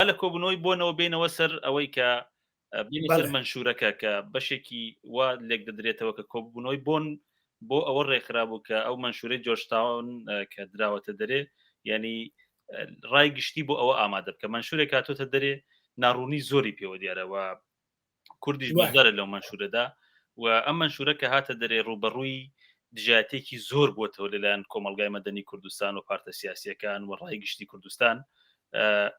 لە کۆبوونەوەی بۆنەوە بینەوە سەر ئەوەی کە بینە سەر منشورەکە کە بەشێکی وا لێک دەدرێتەوە کە کۆبوونەوەی بۆن بۆ ئەوە ڕێکخرا بوو کە ئەو منشورەی جۆرجتاون کە دراوەتە دەرێ ینی ڕای گشتی بۆ ئەوە ئامادە بکە منشورێک هاتۆتە دەرێ ناڕوونی زۆری پێوە دیارەوە کوردیش بەشدارە لەو منشورەدا و ئەم منشورە کە هاتە دەرێ ڕوبەڕووی دژایەتێکی زۆر بووەتەوە لەلایەن کۆمەلگای مەدەنی کوردستان و پارتە سیاسیەکان و ڕای گشتی کوردستان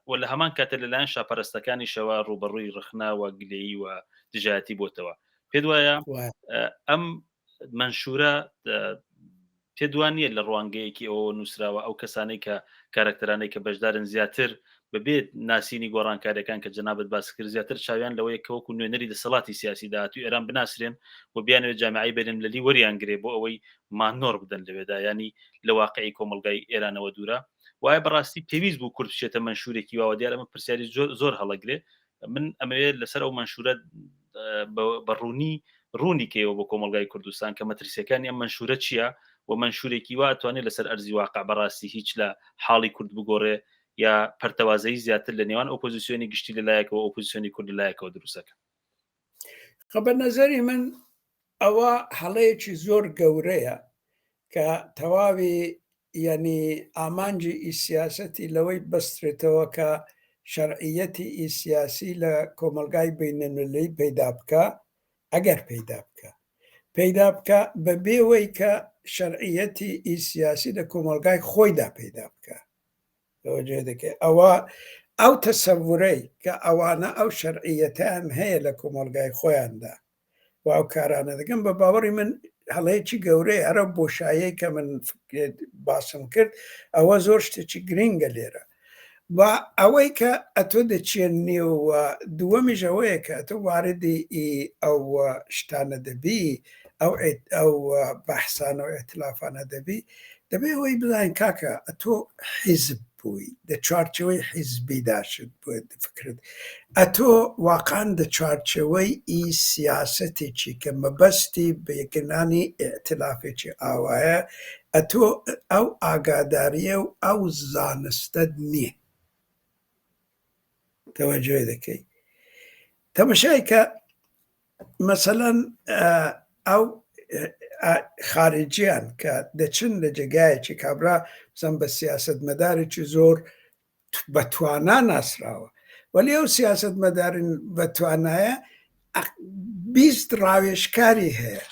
و لە هەمان کاتە لەلایەن شاپەرستەکانیشەوە ڕوبەڕووی ڕخنا و گلەیی و دژایەتی بۆتەوە پێ وایە ئەم منشورە پێت وا نییە لە ڕوانگەیەکی ئەوەوە نووسراوە ئەو کەسانەی کە کارەکتەرانەی کە بەشدارن زیاتر بەبێ ناسینی گۆڕانکاریەکان کە جەنابت باس کرد زیاتر چاویان لەوەیە کە وەکو نوێنەری دەسەڵاتی سیاسی داهاتوی ئێران بناسرێن و بیانەوێت جامعی بەرێن لەلی وەریان گرێ بۆ ئەوەی مانۆڕ بدەن لەوێدا ینی لە واقعی کۆمەڵگای ئێرانەوە دوورە وایە بەڕاستی پێویست بوو کورد بچێتە منشورێکی واوە دیارە من پرسیاری زۆر زۆر هەڵەگرێ من ئەمەوێت لەسەر ئەو منشورە بە ڕوونی ڕوونی کەیەوە بۆ کۆمەلگای کوردستان کە مەترسیەکانی ئەم منشورە چییە و منشورێکی وا توانێت لەسەر ئەرزی واقع بەڕاستی هیچ لە حاڵی کورد بگۆڕێ یا پەرتەوازەی زیاتر لە نێوان ئۆپۆزیسیۆنی گشتی لەلایەکەوە ئۆپۆزیسیۆنی کورد لەلایەکەوە دروستەکە خە بە نەزەری من ئەوە هەڵەیەکی زۆر گەورەیە کە تەواوی یەنی ئامانجی ئی سیاسەتی لەوەی بەسترێتەوە کە شەرعیەتی ئی سیاسی لە کۆمەڵگای بەینەلملەلی پەیدا بکا ئەگەر پەیدا بکا پەیدا بکا بە بێوەی کە شەرعیەتی ئی سیاسی لە کۆمەڵگای خۆیدا پەیدا بکا تەوەجوه دەکەی ئەوە ئەو تەسەورەی کە ئەوانە ئەو شەرعیەتیان هەیە لە کۆمەڵگای خۆیاندا و ئەو کارانە دەکەن بە باوەڕی من هەڵەیەکی گەورەیە هەرە بۆشایەی کە من باسم کرد ئەوە زۆر شتێکی گرنگە لێرە و ئەوەی کە ئەتۆ دەچێن نێو دووەمیش ئەوەیە کە ئەتۆ واردی ئەو شتانە دەبی ئەو ئەو بەحسانە و ئیتلافانە دەبی دەبێ ئەوەی بزانین کاکە ئەتۆ حیزب بووی دە چوارچێوەی حیزبی داشت فکرت ئەتۆ واقعا دە چوارچێوەی ئی سیاسەتێکی کە مەبەستی بێگنانی ئیتلافێکی ئاوایە ئەتۆ ئەو ئاگاداریە و ئەو زانستەت نییە تەوەجۆ دەکەی تەمەشای کە مەسەلەن ئەو خارجیان کە دەچن لە جێگایەکی کابرا بزان بە سیاست مەدارێکی زۆر بە توانا ناسراوە وەلی ئەو سیاست مەدارن بە توانایە 20 ڕاوێژکاری هەیە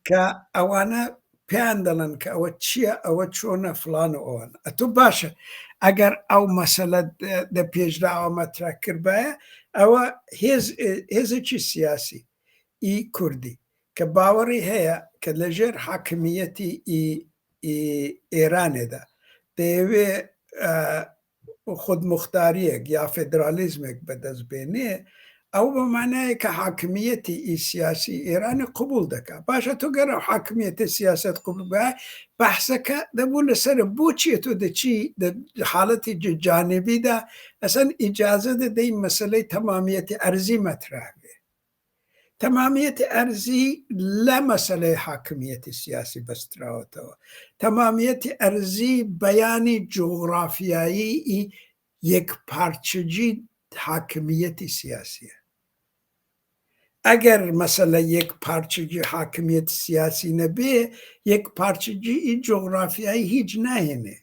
کە ئەوانە پێیان دەڵێن کە ئەوە چییە ئەوە چۆنە فلان و ئەوان ئەتۆ باشە ئەگەر ئەو مەسەلە دە پێشدا ئەوە مەترا کردبایە ئەوە هێز هێزێکی سیاسی ئی کوردی کە باوەڕی هەیە کە لەژێر حاکمیەتی ئی ئێرانێدا دەیەوێ خودموختارییەک یا فێدرالیزمێک بەدەست بێنێ، ئەوە بە مانایە کە حاکمییەتی ئی سیاسی ئێرانی قبوڵ دەکا. باشە تۆ گەر ئەو حاکمییەتە سیاسەت قبوڵ بکا، بەحسەکە دەبوو لەسەر بۆچی تۆ دەچی دە حاڵەتی جانبیدا ئەسەن ئیجازە دەدەی مەسەلەی تەمامییەتی ئەرزی مەترەح بێ؟ تەمامیەتی ئەرزی لە مەسەلەی حاکمیەتی سیاسی بەستراوەتەوە. تەمامیەتی ئەرزی بەیانی جوغرافیایی یەکپارچەگی حاکمیەتی سیاسیە. ئەگەر مەسەلە یەکپارچەگی حاکمیەتی سیاسی نەبێ، یەکپارچەگی جوغرافیایی هیچ ناهێنێ.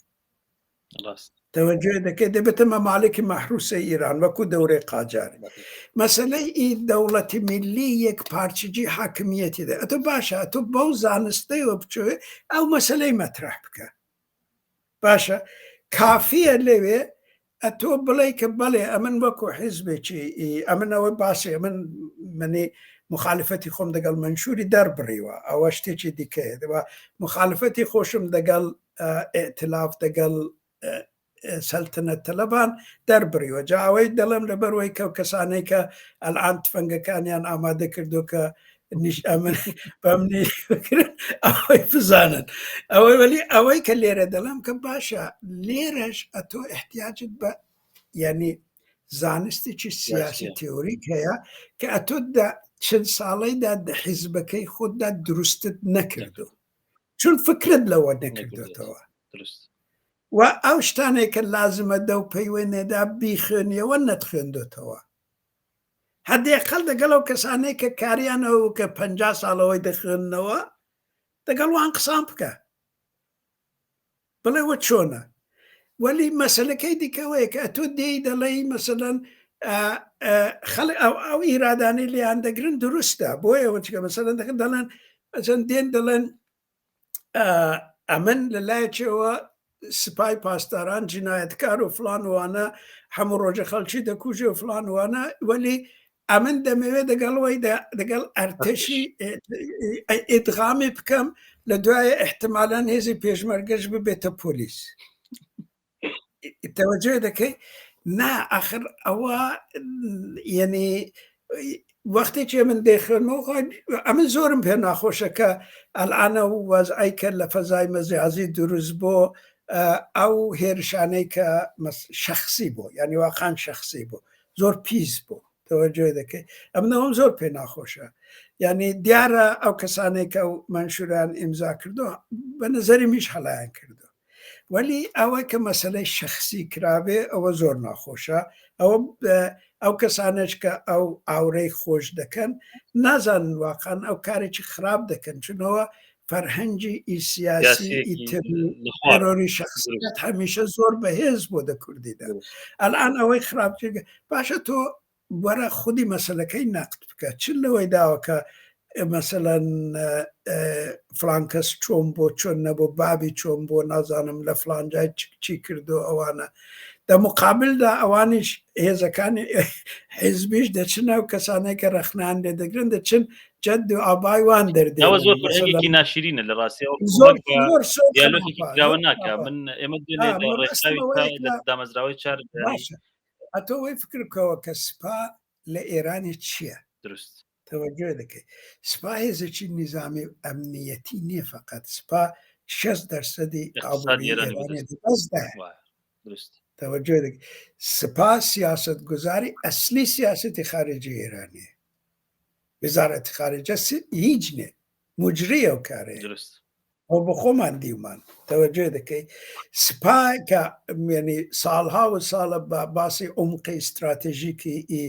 تەوەجوه دەکەی دەبێتە مەمالکی مەحروسەی ئیران وەکو دەورەی قاجار مەسەلەی ئی دەوڵەتی میللی یەک پارچگی حاکمیەتی دە ئەتۆ باشە ئەتۆ بەو زانستەیەوە بچۆ ئەو مەسەلەی مەترح بکە باشە کافیە لەوێ ئەتۆ بڵێ کە بەڵێ ئەمن وەکو حیزبێکی ئەمن ئەوە باسی ئەمن منی مخالفەتی خۆم دەگەڵ منشوری دەربڕیوە ئەوە شتێکی دیکەیە دەوە مخالفەتی خۆشم دەگەڵ ئیئتلاف دەگەڵ سەلتەنەت تەلەبان دەربڕیوە جا ئەوەی دەڵێم لەبەرەوەی کە کەسانەی کە ئەلعان تفەنگەکانیان ئامادە کردو کە نیش ئەمن بەمنی ئەوەی بزانن ئەوەی وەلی ئەوەی کە لێرە دەڵێم کە باشە لێرەش ئەتۆ احتیاجت بە یعنی. زانستێکی سیاسی تێۆریک هەیە کە ئەتۆ دە چل ساڵەیدا دە حیزبەکەی خۆتدا دروستت نەکردو چون فکرت لەوە نەکردوێتەوە و ئەو شتانێک کە لازمە دەو پەیوەنێدا بیخوێنیەوە نەتخوێندۆتەوە هەدێقەل دەگەڵ ئەو کەسانەی کە کاریانەوە کە پ ساڵەوەی دەخوێندنەوە دەگەڵ وان قسان بکە بڵێ وە چۆنە وەلی مەسلەکەی دیکەوەیە کە ئەتۆ دێی دەڵێی مەسەلەن خەڵک ئەو ئەو ئیرادانەی لیان دەگرن دروستە بۆیە وەچکە مەسەلەن دەکەن دەڵێن ئەچەند دێن دەڵێن ئەمن لە لایەکەوە سپای پاسداران جینایەتکار و فلان وانە هەموو ڕۆژە خەڵکی دەکوژێ و فلان وانە وەلی ئەمن دەمەوێت دەگەڵ وەی دەگەڵ ئەرتەشی ئیدغامی بکەم لە دوای احتمالان هێزی پێشمەرگەش ببێتە پۆلیس تەوەجێ دەکەی نا ئەخر ئەوە یعنی وەختێکی من دەیخوێنمەوە ئەمن زۆرم پێ ناخۆشە کە ئەلعانە و وەزعی کە لە فەزای مەزیازی دروست بۆ ئەو هێرشانەی کە شخصی بۆ یعنی واقعا شخصی بۆ زۆر پیس بوو تەوەجۆی دەکەی ئەمنەوەم زۆر پێ ناخۆشە یعنی دیارە ئەو کەسانێک کە ئەو منشوریان ئیمزا کردو بە نظری میش هەڵیان کردو وەلی ئەوە کە مەسلەی شخصی کرابێ ئەوە زۆر ناخۆشە ئەوە ئەو کەسانش کە ئەو ئاورەی خۆش دەکەن نازانن واقعا ئەو کارێکی خراپ دەکەن چونەوە فەرهەنگی ئی سیاسی تێرۆری شخصیت هەمیشە زۆر بەهێز بۆ دە کوردیدا ئەلان ئەوەی خراپ باشە تۆ وەرە خودی مەسلەکەی نەقد بکە چ لەوەی داوە کە مەسەلەن فلان کەس چۆن بۆ چۆن نەبوو بابی چۆن بۆ نازانم لە فلان جای چی کردو ئەوانە دە مقابلدا ئەوانیش هێزەکانی حیزبیش دەچنە و کەسانێک کە ڕەخنان لێ دەگرن دەچن جەد و ئابای وان دەردێ ئەوە زۆر فەرهەنگێکی ناشرینە لە ڕاستیەوە زۆر زۆر زۆر دیالۆگێکی خراپە، کراوە زۆر ناکا خراپە. من ئێمە دوێنێ آه، لە مەبەستم ڕێکخراوی ئەوەیە لە کە دامەزراوەی چار باشە ئەتۆ وەی فکر بکەوە کە سپا لە ئێرانی چییە؟ دروست تەوەجۆ دەکەی سپا هێزێکی نیزامی و ئەمنیەتی نییە فقط سپا 6 دەرسەدی اقتصاد ئابووری ئێرانی ئێرانی بەدەست دەستدایە وایە دروست تەوەجۆ دەکەی سپا سیاستگوزاری ئەسلی سیاسەتی خارجی ئێرانیە وزارەتی خارجە هیچ نییە مجری ئەو کارەیە دروست ئەو بە خۆمان دیومان تەوەجێ دەکەی سپا کە یعنی ساڵها و ساڵە بە باسی عمقی استراتژیکی ئی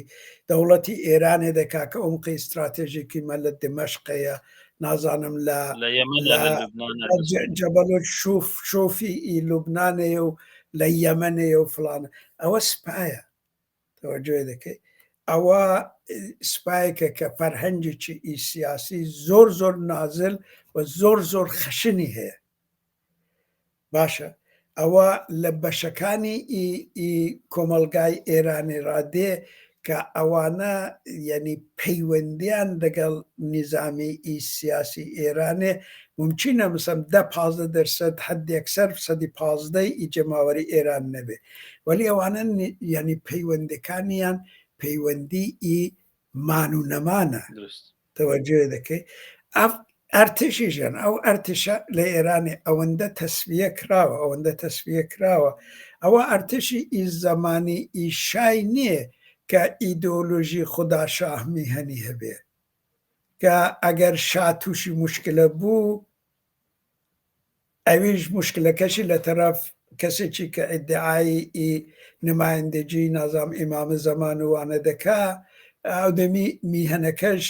دەوڵەتی ئێرانێ دەکا کە عمقی استراتژیکی مە لە دمەشقەیە نازانم لە لە یەمەنە لە لە لوبنانە لە سووریا. جەبەل شوف شوفی ئی لوبنانەیە و لە یەمەنەیە و فڵانە ئەوە سپایە تەوەجۆ دەکەی ئەوە سپایەکە کە فەرهەنگێکی ئی سیاسی زۆر زۆر نازل و زۆر زۆر خەشنی هەیە باشە ئەوە لە بەشەکانی ئی کۆمەڵگای ئێرانی ڕادێ کە ئەوانە یعنی پەیوەندیان لەگەڵ نیزامی ئی سیاسی ئێرانێ ممکنە مثلا دە 15 دەرسەد حدێکسەر سەدی پازدەی ئی جەماوەری ئێران نەبێ وەلی ئەوانە یعنی پەیوەندەکانیان پەیوەندی ئی مان و نەمانە دروست تەوەجێ دەکەی ئەف ئەرتشیشیان ئەو ئەرتشە لە ئێرانی ئەوەندە تەسفیە کراوە ئەوەندە تەسفیە کراوە ئەوە ئەرتشی ئی زەمانی ئی شای نییە کە ئیدۆلۆژی خودا شاه میهەنی هەبێ کە ئەگەر شا تووشی مشکلە بوو ئەویش مشکلەکەشی لە تەرەف کەسێکی کە ئیدعای ئی نمایندگی نازام ئیمام زەمان و وانە دەکا ئەو دەمی میهەنەکەش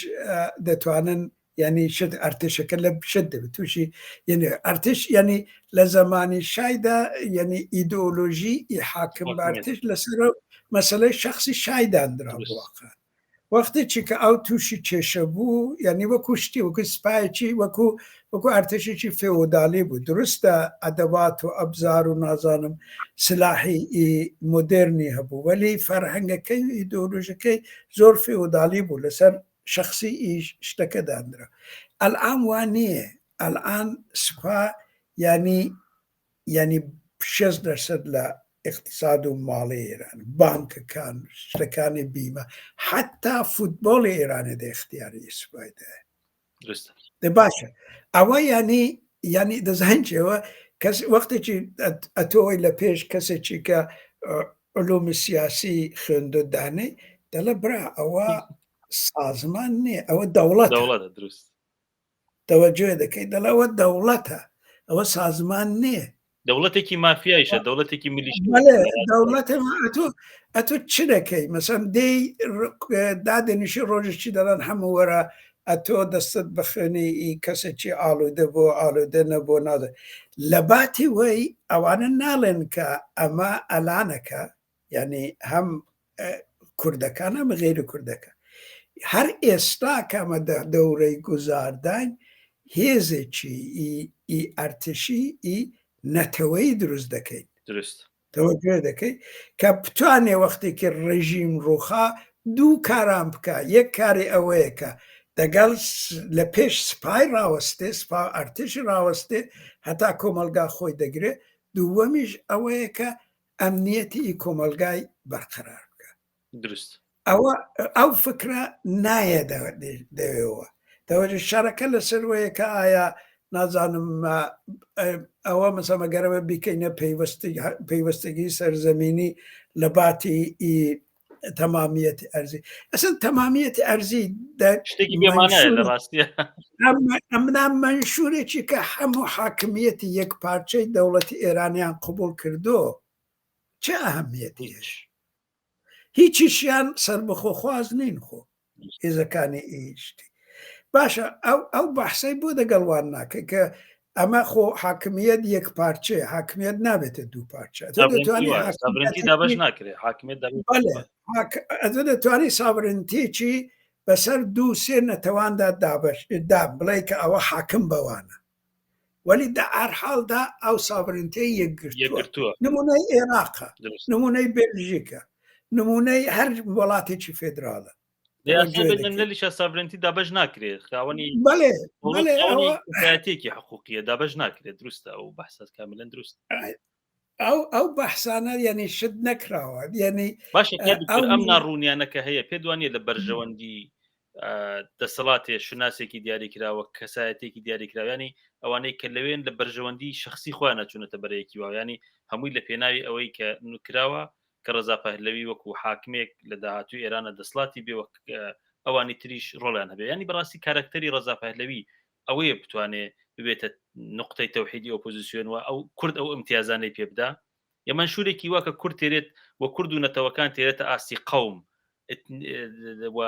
دەتوانن یعنی شت ئەرتشەکە لە شت دەبێت تووشی یعنی ئەرتش یعنی لە زەمانی شایدا یعنی ئیدۆلۆژی ئی حاکم بە ئەرتش لەسەر مەسەلەی شخصی شای داندرا واقعا وەختێکی کە ئەو تووشی کێشە بوو یعنی وەکو شتی وەکو سپایەکی وەکو وەکو ئەرتەشێکی فێودالی بوو دروستە ئەدەبات و ئەبزار و نازانم سلاحی مۆدێرنی هەبوو وەلی فەرهەنگەکەی و ئیدۆلۆژەکەی زۆر فێودالی بوو لەسەر شخصی شتەکە دانرا ئەلئان وا نییە ئەلئان سوپا یعنی یعنی 6 دەرسەد لە اقتصاد و ماڵی ئێران بانکەکان شتەکانی بیمە حتا فوتبۆڵی ئێرانێ دە اختیاری سوپایدایە درستە دە باشە ئەوە ینی ینی دەزانین چێوە کەس وەختێکی ئەتۆی لە پێش کەسێکی کە علومی سیاسی خوێندۆ دانەی دەڵێ برا ئەوە سازمان نییە ئەوە دەوڵەت دەوڵەتە دروست تەوەجۆ دەکەی دەڵێ ئەوە دەوڵەتە ئەوە سازمان نییە دەوڵەتێکی مافیایشە دەوڵەتێکی میلیش دەوڵەتە ئەتۆ ئەتۆ چ دەکەی مەسەن دێی دادەنیشی ڕۆژێکی دەڵێن هەموو وەرە ئەتۆ دەستت بخوێنی ئی کەسێکی ئاڵودە بۆ ئالوودە نەبۆ نادە لە باتی وەی ئەوانە ناڵێن کە ئەمە ئەلانەکە یعنی هەم کوردەکان هەم غیرە کوردەکە هەر ئێستا کە ئەمە دەورەی گوزارداین هێزێکی ئی ئەرتشی ئی نەتەوەیی دروست دەکەین دروست تەوەجوه دەکەی کە بتوانێ وەختێکی ڕژیم ڕوخا دوو کاران بکە یەک کاری ئەوەیە کە دەگەڵ لە پێش سپای ڕاوەستێ سپا ئەرتشی ڕاوەستێ هەتا کۆمەلگا خۆی دەگرێ دووەمیش ئەوەیە کە ئەمنیەتی ئی کۆمەلگای بەرقەرار بکە دروست ئەوە ئەو فکرە نایە دەوێەوە تەوەجه شەرەکە لەسەر وەیە کە ئایا نازانم ئەوە مەسەمە گەرەوە بیکەینە پەیوەستگی سەرزەمینی لە باتی ئی تەمامیەتی ئەرزی ئەسن تەمامیەتی ئەرزی شتێکی بێمانایە لە ڕاستیە ئەمنا مەنشورێکی کە هەموو حاکمیەتی یەک پارچەی دەوڵەتی ئێرانیان قبول کردو چه ئەهمیەتی هەیە هیچیشیان سەربەخۆخواز نین خۆ هێزەکانی ئیشتی باشە ئەو ئەو بەحسەی بۆ دەگەڵ وان ناکەی کە ئەمە خۆ حاکمیت یەک پارچێ حاکمیت نابێتە دوو پارچە دابش ناکرێت حاکمیت دەتوانی sovereignty ێکی بەسەر دوو سێ نەتەواندا دابش دا بڵێ کە ئەوە حاکم بەوانە وەلی دە ئەرحاڵدا ئەو sovereignty یەکگرتووە نمونەی عێراقە نمونەی بێلژیکە نمونەی هەر وڵاتێکی فێدراڵە لەلیشە sovereignty دابش ناکرێت خاوەنی بەڵێ بەڵێ حقوقیە دابش ناکرێت دروستە ئەو بەحسات کاملەن دروست ئەو ئەو بەحسانە یعنی شت نەکراوە یعنی باشە ئەم ناڕوونیانە کە هەیە پێ دوانە لە بەرژەوەندی دەسەڵاتێ شوناسێکی دیاریکراوە کەسایەتێکی دیاریکراویانی ئەوانەی کە لەوێن لە بەرژەوەندی شخصی خۆیان نەچوونەتە بەرەیەکی واویانی هەمووی لە پێناوی ئەوەی کە نوکراوە کە ڕەزا پەهلەوی وەکو حاکمێک لە داهاتوی ئێرانە دەسڵاتی بێ وەک ئەوانی تریش ڕۆڵیان هەبێ ینی بەڕاستی کارکتەری ڕەزا پەهلەوی ئەوەیە بتوانێ ببێتە نقطەی تەوحیدی ئۆپۆزیسیۆن و ئەو کورد ئەو ئیمتیازانەی پێ بدا یە مەنشورێکی وا کە کورد تێرێت و کورد و نەتەوەکان تێرێتە ئاستی قەوم و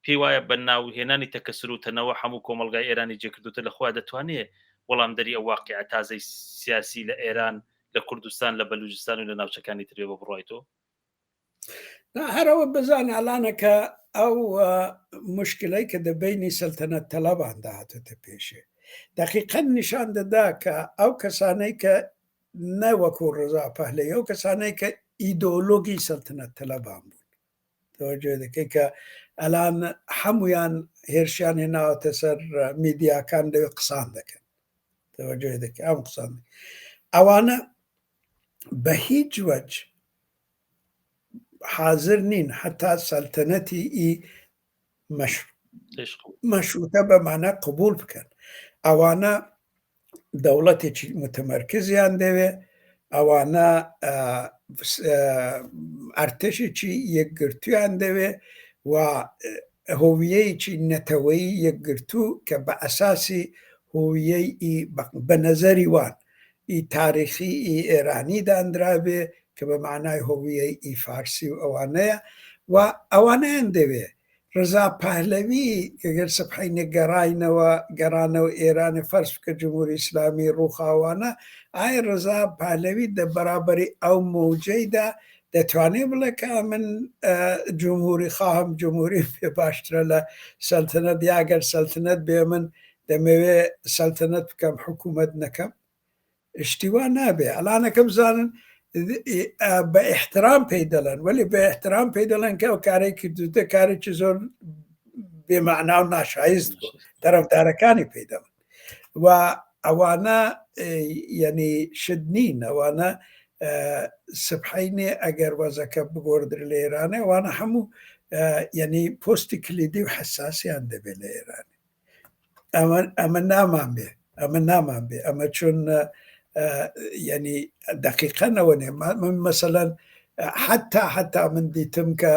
پێی وایە بە ناوهێنانی تەکەسر و تەنەوە هەموو کۆمەلگای ئێرانی جێکردوتە لە خۆیان دەتوانێت وەڵامدەری ئەو واقعە تازەی سیاسی لە ئێران لە کوردستان لە بەلوجستان و لە ناوچەکانی ترێ بە بڕای تۆ هەرەوە بزانە ئەلانە کە ئەو مشکلەی کە دەبینی سەلتەنەت تەلەباندا هاتۆتە پێشێ دقیقا نیشان دەدا کە ئەو کەسانەی کە نە وەکو ڕزا پەهلەوی ئەو کەسانەی کە ئیدۆلۆگی سەلتەنەت تەلەبان بوون تەوەجۆ دەکەی کە ئەلان هەمویان هێرشیان هێناوەتە سەر میدیاکان لەوێ قسان دەکەن تەوەجۆ دەکەی ئەم قسان ئەوانە بە هیچ وەج حاضر نین حتا سەلتەنەتی ئی مەشروتە بە مانە قبول بکەن ئەوانە دەوڵەتێکی متەمەرکزیان دەوێ ئەوانە ئەرتەشێکی یەکگرتویان دەوێ و هۆویەیەکی نەتەوەیی یەکگرتوو کە بە ئەساسی هۆویەی بە نەزەری وان ئی تاریخی ئی ئێرانی دانرابێ کە بە معنای هۆویەی ئی فارسی و ئەوانەیە و ئەوانیان دەوێ ڕزا پەهلەوی گەر سبحەینێ گەڕاینەوە گەڕانەوە ئێرانێ فەرز بکە جمهوری ئیسلامی ڕووخاوانە ئایا ڕزا پەهلەوی دە بەرابەری ئەو مەوجەیدا دەتوانێ بڵێ کە من جمهوری خواهم جمهوری پێ باشترە لە سەلتەنەت یا گەر سەلتەنەت بێ من دەمەوێ سەلتەنەت بکەم حکوومەت نەکەم شتی وا نابێ ئەلانەکە بزانن بە احترام پێی دەڵێن وەلی بە احترام پێی دەڵێن کە ئەو کارەی کردوتە کارێکی زۆر بێمەعنا و ناشایست بوو تەرەفدارەکانی پێی دەڵێن و ئەوانە یعنی شت نین ئەوانە سبحینێ ئەگەر وەزەکە بگۆڕدرێ لە ئێرانێ ئەوانە هەموو یعنی پۆستی کلیدی و حساسیان دەبێت لە ئێرانێ ئەمە ئەمە نامان بێ ئەمە نامان بێ ئەمە چون ینی دقیقەنەوە نێ من مەسەەن حتا حتا من دیتم کە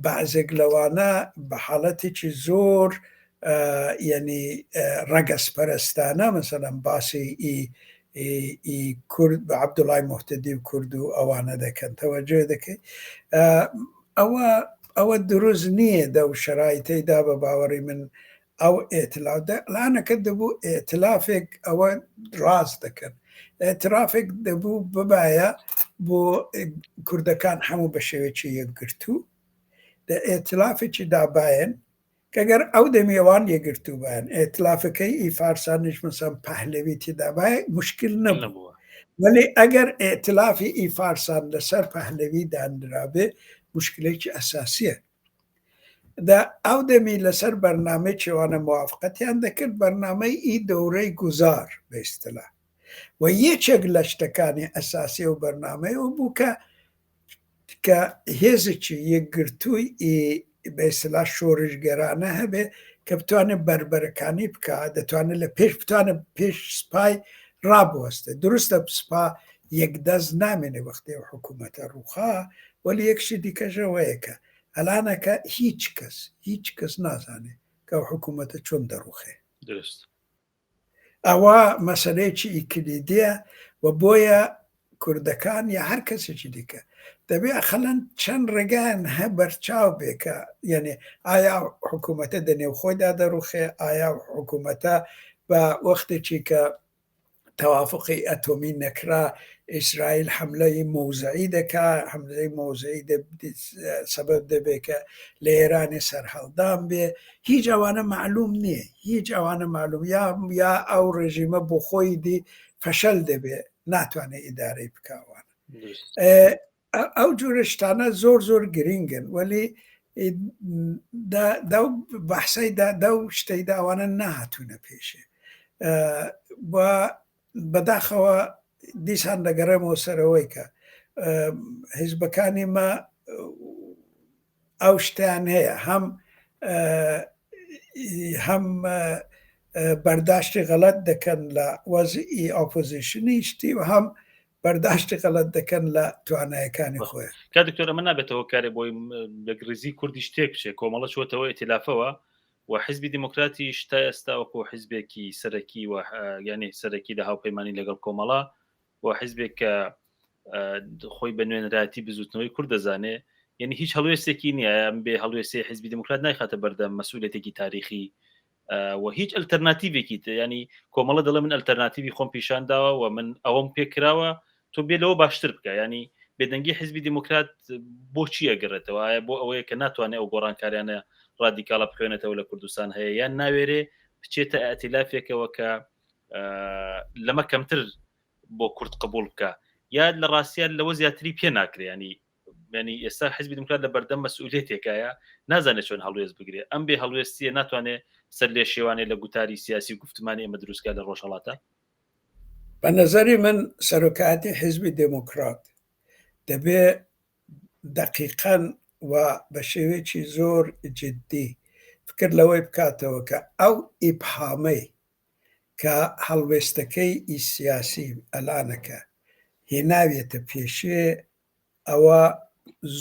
بەعزێک لەوانە بە حاڵەتێکی زۆر یعنی ڕەگەزپەرستانە مەسەلەن باسی ئی ئی کورد بە عەبدوڵای موهتەدی و کورد و ئەوانە دەکەن تەوەجۆ دەکەی ئەوە ئەوە دروست نییە دەو شەرایتەی دا بە باوەڕی من ئەو ئێتلاف دە لانەکە دەبوو ئێتلافێک ئەوە ڕاست دەکەن ئێترافێک دەبوو ببایە بۆ کوردەکان هەموو بە شێوەیەکی یەکگرتوو دە ئێتلافێکی دابایەن کە گەر ئەو دەمیەوان یەکگرتوو بایەن ئێتلافەکەی ئی فارسانیش مەسەن پەهلەوی تێدابایە مشکل نەبوو وەلی ئەگەر ئێتلافی ئی فارسان لەسەر پەهلەوی دانرابێ مشکلێکی ئەساسیە دە ئەو دەمی لەسەر بەرنامەی چێوانە موافقەتیان دەکرد بەرنامەی ئی دەورەی گوزار بە ئیستلا و یەکێک لە شتەکانی ئەساسی ئەو بەرنامەی ئەو بوو کە کە هێزێکی یەکگرتووی ئی بە ئیستلا شۆرشگەرانە هەبێ کە بتوانێت بەربەرەکانی بکا دەتوانێت لە پێش بتوانێت پێش سپای ڕابوەستێ دروستە سپا یەکدەست نامێنێ وەختێ ئەو حکوومەتە ڕووخا وەلی یەک شتی دیکەش ئەوەیە کە ئەلانەکە هیچ کەس هیچ کەس نازانێ کە ئەو حکوومەتە چۆن دەڕووخێ. دروست. ئەوە مەسەلەیەکی کلیدیە و بۆیە کوردەکان یا هەر کەسێکی دیکە دەبێ ئەخەلەن چەند ڕێگایان هە بەرچاو بێ کە یعنی ئایا حکوومەتە دە نێوخۆیدا دەڕوخێ ئایا حکوومەتە بە وەختێکی کە تەوافقی ئەتۆمی نەکرا ئیسرائیل حەملەی مەوزعی دەکا حەملەی مەوزعی سەبەب دەبێ کە لە ئێرانێ سەرهەڵدان بێ هیچ ئەوانە مەعلوم نییە هیچ ئەوانە مەعلوم یا یا ئەو ڕێژیمە بۆ خۆی دی فەشەل دەبێ ناتوانێت ئیدارەی بکا ئەوانە ئەو جورە شتانە زۆر زۆر گرینگن وەلی دەو بەحسەی دەو شتەی داوانە نەهاتوونە پێشێ بەداخەوە دیسان دەگەڕێمەوە سەرەوەی کە حیزبەکانی مە ئەو شتیان هەیە هەم هەم بەرداشتی غەڵەت دەکەن لە وەزئی ئۆپۆزیشنی شتی و هەم بەرداشتی غەڵەت دەکەن لە توانایەکانی خۆیان. کا دکتۆر ئەمە نابێتە هۆکارێ بۆی یەکڕیزی کوردیش تێک بچێ کۆمەڵە چوەتەوە ئیتیلافەوە و حزبی دیموکراتیش تا ئێستا وەکو حزبێکی سەرەکی و یعنی سەرەکی لە هاوپەیمانی لەگەڵ کۆمەڵە و حزبێک کە خۆی بە نوێنەرایەتی بزوتنەوەی کورد دەزانێ یعنی هیچ هەڵوێستێکی نییە بێ هەڵوێستی حزبی دیموکرات نایخاتە بەردەم مەسئولێتێکی تاریخی و هیچ ئەلتەرناتیڤێکی ینی کۆمەڵە دەڵێ من ئەلتەرناتیوی خۆم پیشان داوە و من ئەوەم پێکراوە تۆ بێ لەوە باشتر بکە ینی بێدەنگی حزبی دیموکرات بۆچی ئەگەڕێتەوە ئایا بۆ ئەوەیە کە ناتوانێت ئەو گۆڕانکاریانە ڕادیکاڵە بخوێنێتەوە لە کوردستان هەیە یان ناوێرێ بچێتە ئەتیلافێکەوە کە لەمە کەمتر بۆ کورد قبول بکە یا لە ڕاستیان لەوە زیاتری پێ ناکرێ ینی ینی ئێستا حزبی دیموکرات لە بەردەم مەسئولێتێکایە نازانێت چۆن هەڵوێست بگرێ ئەم بێ هەڵوێستیە ناتوانێت سەر لێ شێوانێ لە گوتاری سیاسی و گفتمانی ئێمە دروستکە لە ڕۆژهەڵاتە بە نەزەری من سەرۆکایەتی حیزبی دێموکڕات دەبێ دەقیقەن و بە شێوەیەکی زۆر جیددی فکر لەوەی بکاتەوە کە ئەو ئیبهامەی کە هەڵوێستەکەی ئی سیاسی ئەلانەکە هێناویەتە پێشێ ئەوە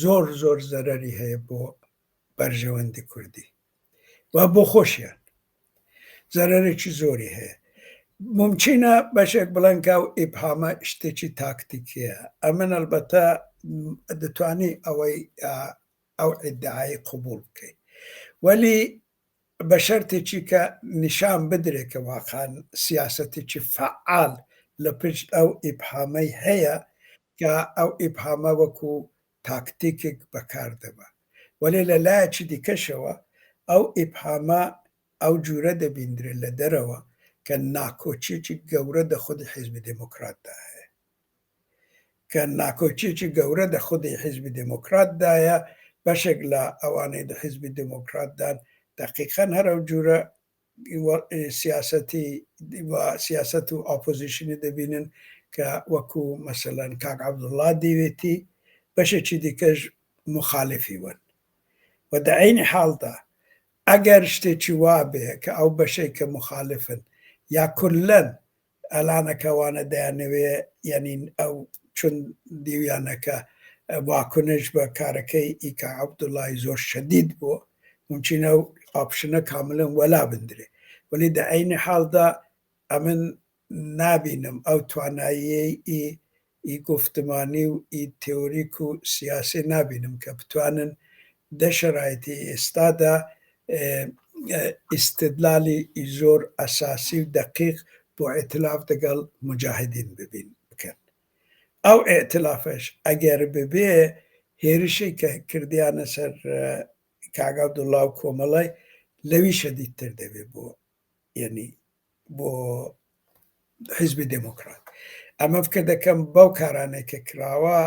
زۆر زۆر زەرەری هەیە بۆ بەرژەوەندی کوردی و بۆ خۆشیان زەرەرێکی زۆری هەیە ممکنە بەشێک بڵێن کە ئەو ئیبهامە شتێکی تاکتیکیە ئەمن ئەلبەتە دەتوانی ئەوەی ئەو ئیدعای قبول بکەی وەلی بە شەرتێکی کە نیشان بدرێت کە واقعا سیاسەتێکی فعال لە پشت ئەو ئیبهامەی هەیە کە ئەو ئیبهامە وەکو تاکتیکێک بەکار دەبا. وەلێ لە لایەکی دیکەشەوە ئەو ئیبهامە ئەو جورە دەبیندرێ لە دەرەوە کە ناکۆکییەکی گەورە دە خودی حیزبی دێمۆکراتدا هەیە. کە ناکۆکییەکی گەورە دە خودی حیزبی دێمۆکراتدایە، بەشێک لە ئەوانەی دە حیزبی دێمۆکراتدان دەقیقەن هەر ئەو جورە سیاسەتی و سیاسەت و ئۆپۆزیشنی دەبینن کە وەکو مەسەلەن کاک عەبدوڵڵا دیوێتی بەشێکی دیکەش موخالفی ون و دە عەینی حاڵدا ئەگەر شتێکی وا بێ کە ئەو بەشەی کە موخالفن یا کولەن ئەلانەکە وانە دەیانەوێ یانی ئەو چون دیویانە کە. واکنش بە کارەکەی ئی کاک عەبدوڵای زۆر شەدید بوو مومکینە ئەو option ە کاملەن وەلا بندرێ وەلی دە عەینی حاڵدا ئەمن نابینم ئەو تواناییەی ئی ئی گوفتمانی و ئی تێوریک و سیاسی نابینم کە بتوانن دە شەرایتی ئێستادا ئیستدلالی ئی زۆر ئەساسی و دەقیق بۆ ئیتلاف دەگەڵ موجاهدین ببین بکەن. ئەو ئیئتلافەش ئەگەر ببێ هێرشی کە کردیانە سەر کاک عەبدوڵا و کۆمەڵی لەوی شەدیدتر دەبێ بۆ یەنی بۆ حیزبی دێمۆکڕات. ئەمە فکر دەکەم بەو کارانەی کە کراوە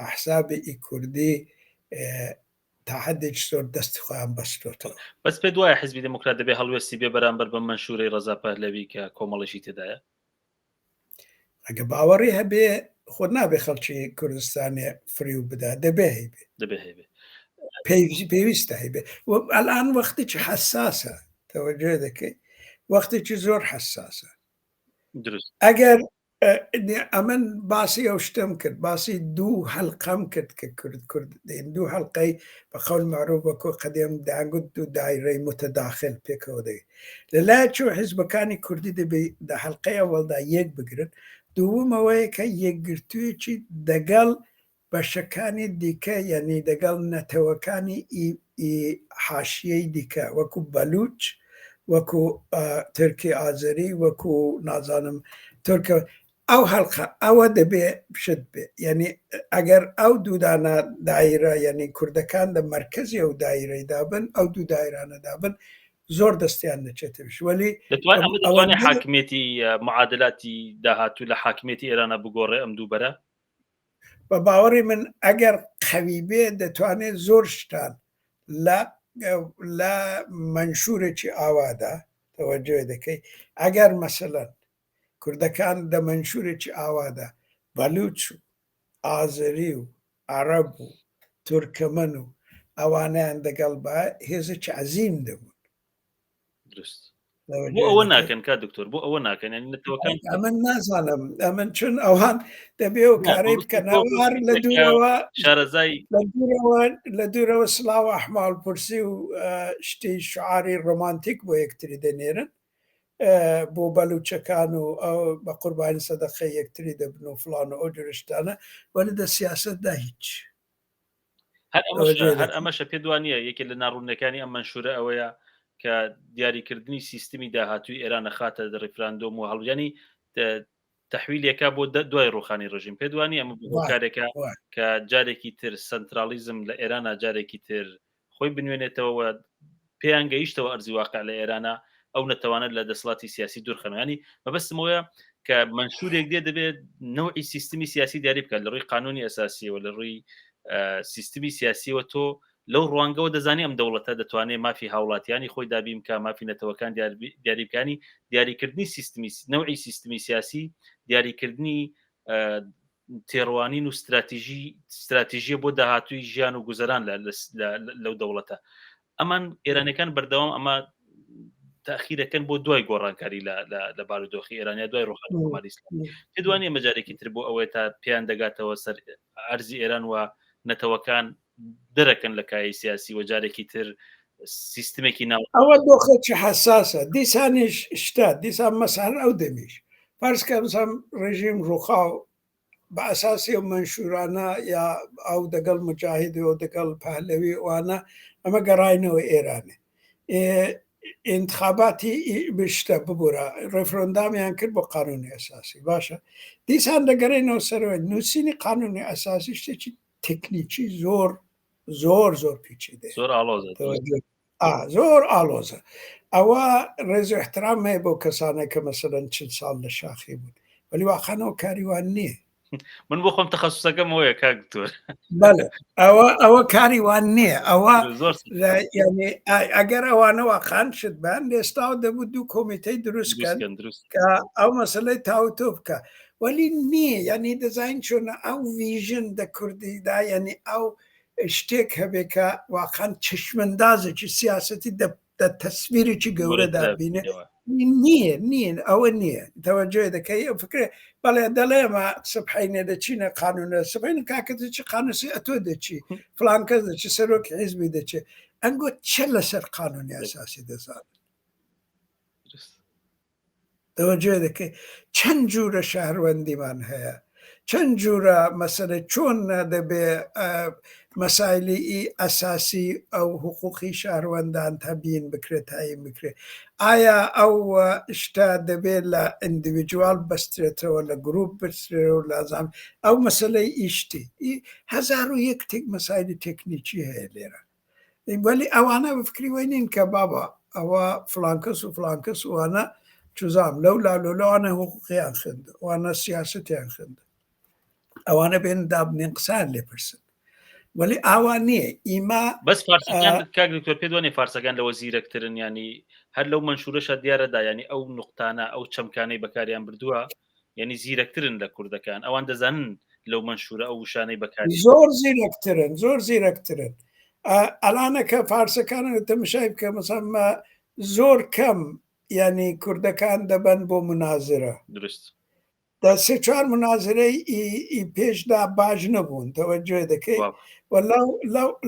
ئەحزابی ئی کوردی تا حدێکی زۆر دەستی خۆیان بەستۆتەوە. بەس پێت وایە حیزبی دێمۆکرات دەبێ هەڵوێستی بێ بەرامبەر بەم مەنشوورەی ڕەزا پەهلەوی کە کۆمەڵیشی تێدایە؟ ئەگە باوەڕی هەبێ خۆ نابێ خەڵکی کوردستانێ فریو بدا دەبێ هەیبێ دەبێ هەیبێ پێویستە هەیبێ ئەلان وەختێکی حەساسە تەوەجێ دەکەی وەختێکی زۆر حەساسە دروست ئەگەر ئەمن باسی ئەو شتم کرد باسی دوو هەلقەم کرد کە کورد کورد دێن دوو هەلقەی بە قەول معروف وەکو قەدێم دەیانگوت دوو دایرەی متداخل پێکەوە دەگەی لە لایەکەوە حیزبەکانی کوردی دەبێ دە حەلقەی ئەوەڵدا یەک بگرن، دووەم ئەوەیە کە یەکگرتوویەکی دەگەڵ بەشەکانی دیکە یانی دەگەڵ نەتەوەکانی ئی ئی حاشیەی دیکە وەکوو بەلووچ، وەکوو تورکی ئازەری، وەکوو نازانم تورکە ئەو هەڵقە ئەوە دەبێ شت بێ یانی ئەگەر ئەو دوودانە دایرە یانی کوردەکان لە مەرکەزی ئەو دایرەی دابن ئەو دوو دایرانە دابن زۆر دەستیان دەچێتەویش وەلی دەتوان ئەمە دەتوانێت حاکمیەتی معادلاتی داهاتوو لە حاکمیەتی ئێرانە بگۆڕێ ئەم دوو بەرە؟ بە باوەڕی من ئەگەر قەوی بێ دەتوانێت زۆر شتان لە لە مەنشورێکی ئاوادا تەوەجۆ دەکەی ئەگەر مەسەلەن کوردەکان دە مەنشورێکی ئاوادا بەلوچ و ئازەری و عەڕەب و تورکەمەن و ئەوانەیان دەگەڵ با هێزێکی عەزیم دەبوون. دروست بۆ ئەوە ناکەن کا دکتۆر بۆ ئەوە ناکەن یعنی نەتەوەکان ئەمن نازانم ئەمن چون ئەوان دەبێ و کارەی بکەن هەر لە دوورەوە شارەزای لە دوورەوە لە دوورەوە سڵاو ئەحماڵ پرسی و شتی شعاری ڕۆمانتیک بۆ یەکتری دەنێرن بۆ بەلوچەکان و ئەو بە قوربانی سەدەقەی یەکتری دەبن و فڵان و ئەو جۆرە شتانە وەلی دە سیاسەتدا هیچ. هەر ئەمەشە هەر ئەمەشە پێت وا نییە یەکێ لە ناڕوونەکانی ئەم مەنشوورە ئەوەیە کە دیاریکردنی سیستمی داهاتووی ئێران ئەخاتە ڕیفراندۆم و هەڵبژانی تەحویلێکە بۆ دوای ڕوخانی ڕژیم پێت وا نییە ئەمە هۆکارێکە کە جارێکی تر سنترالیزم لە ئێرانە جارێکی تر خۆی بنوێنێتەوە پێیان گەیشتەوە ئەرزی واقع لە ئێرانە ئەو نەتەوانە لە دەسەڵاتی سیاسی دوورخەنەوە ینی مەبەستمەوەیە کە منشورێک دێ دەبێت نەوعی سیستمی سیاسی دیاری بکات لە ڕووی قانونی ئەساسیەوە لە ڕووی سیستمی سیاسیەوە تۆ لەو ڕوانگەوە دەزانی ئەم دەوڵەتە دەتوانێت مافی هاوڵاتیانی خۆی دابین بکە مافی نەتەوەکان دیاریبکانی دیاریکردنی سیستمی نەوعی سیستمی سیاسی دیاریکردنی تێڕوانین و ستراتیژی ستراتیژیە بۆ داهاتووی ژیان و گوزەران لەو دەوڵەتە ئەمان ئێرانەکان بەردەوام ئەمە تاخیرەکەن بۆ دوای گۆڕانکاری لە بارودۆخی ئێرانیا دوای ڕۆخانی کۆماری ئیسلامی پێ دوانیە مەجارێکی تر بۆ ئەوەی تا پێیان دەگاتەوە سەر ئەرزی ئێران و نەتەوەکان دەرەکەن لە کایەی سیاسی و جارێکی تر سیستمێکی ناو ئەوە دۆخێکی حەساسە دیسانیش شتە دیسان مەسەلەن ئەو دەمیش فەرز کە مەسەلەن ڕژیم ڕووخاو بە ئەساسی ئەو مەنشوورانە یا ئەو دەگەڵ موجاهید و ئەو دەگەڵ پەهلەوی ئەوانە ئەمە گەڕاینەوە ئێرانێ ئینتخاباتی شتە ببورە ڕێفرۆندامیان کرد بۆ قانونی ئەساسی باشە دیسان دەگەڕێنەوە سەرەوە نووسینی قانونی ئەساسی شتێکی تەکنیکی زۆر زۆر زۆر پیچیدەیە زۆر ئاڵۆزە زۆر ئاڵۆزە ئەوە ڕێز و احترام هەیە بۆ کەسانێک کە مەسەلەن چل ساڵ لە شاخی بوون وەلی واقعەوە کاریوان نییە من بۆ خۆم تەخەسوسەکەم ئەوەیە کاک دکتۆر بەڵێ ئەوە ئەوە کاری وان نییە ئەوە یعنی ئەگەر ئەوانە واقعا شت بان لێستاوە دەبوو دوو کۆمیتەی دروست کەن دروست کە ئەو مەسلەی تاوتۆ بکە وەلی نییە یعنی دەزانین چۆنە ئەو ڤیژن دە کوردیدا یعنی ئەو شتێک هەبێ کە واقعا چشمەندازێکی سیاسەتی دە. دە تەسویرێکی گەورەدا بینێ نییە نییە ئەوە نییە تەوەجۆ دەکەی ئەو فکرە بەڵێ دەڵێمە سبحینێ دەچینە قانونە سبحین کاکە دەچی قانوسی ئەتۆ دەچی فلان کەس دەچی سەرۆکی حیزبی دەچێت ئەنگۆ چه لەسەر قانونی ئەساسی دەزانن تەوەجۆ دەکەی چەند جورە شەهروەندیمان هەیە چەند جورە مەسەلە چۆن دەبێ مەسایلی ئی ئەساسی ئەو حقوقی شەهروەندان تەبیین بکرێت تاین بکرێت ئایا ئەو شتە دەبێت لە ئیندیڤیجوال بەسترێتەوە لە گروپ بەسترێەوە لازام ئەو مەسەلەی ئیشتی 1001 تێک مەسایلی تەکنیکی هەیە لێرە وەلی ئەوانە بە فکری وەی نین کە بابا ئەوە فلان کەس و فلان کەس وانە چزام لەو لا لۆ لەوانە حقوقیان خوێند وانە سیاستیان خوێند ئەوانە بێن دابنێن قسان لێ پرسن وەلی ئاوا نییە ئیمە بەس فارسەکان کاک دکتۆر پێ دوانێ فارسەکان لەوە زیرەکترن ینی هەر لەو منشورەشە دیارەدا ینی ئەو نقطانە ئەو چەمکانەی بەکاریان بردووە یعنی زیرەکترن لە کوردەکان ئەوان دەزانن لەو منشورە ئەو وشانەی بەکاری زۆر زیرەکترن زۆر زیرەکترن ئەلانە کە فارسەکانە تەمشای بکە مەسەمە زۆر کەم ینی کوردەکان دەبەن بۆ منازرە درست دە سێ چوار منازرەی ئی پێشدا باش نەبوون تەوەجۆ دەکەی و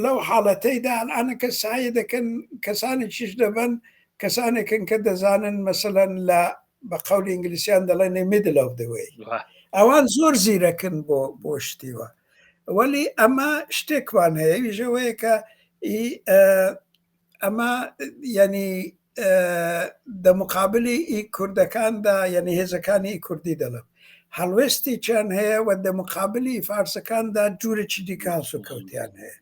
لەو حاڵەتەیدا ئەلانە کە سعی دەکەن کەسانێکیش دەبەن کەسانێکن کە دەزانن مەسەلەن لە بە قەولی ئینگلیسیان دەڵێن middle of the way ئەوان زۆر زیرەکن بۆ بۆ شتیوە وەلی ئەمە شتێکمان هەیە ویژەوەیە کە ئەمە یعنی دە مقابلی ئی کوردەکاندا یعنی هێزەکانی ئی کوردی دەڵم هەڵوێستی چیان هەیە و دە مقابلی فارسەکاندا جورێکی دیکە هەڵسوکەوتیان هەیە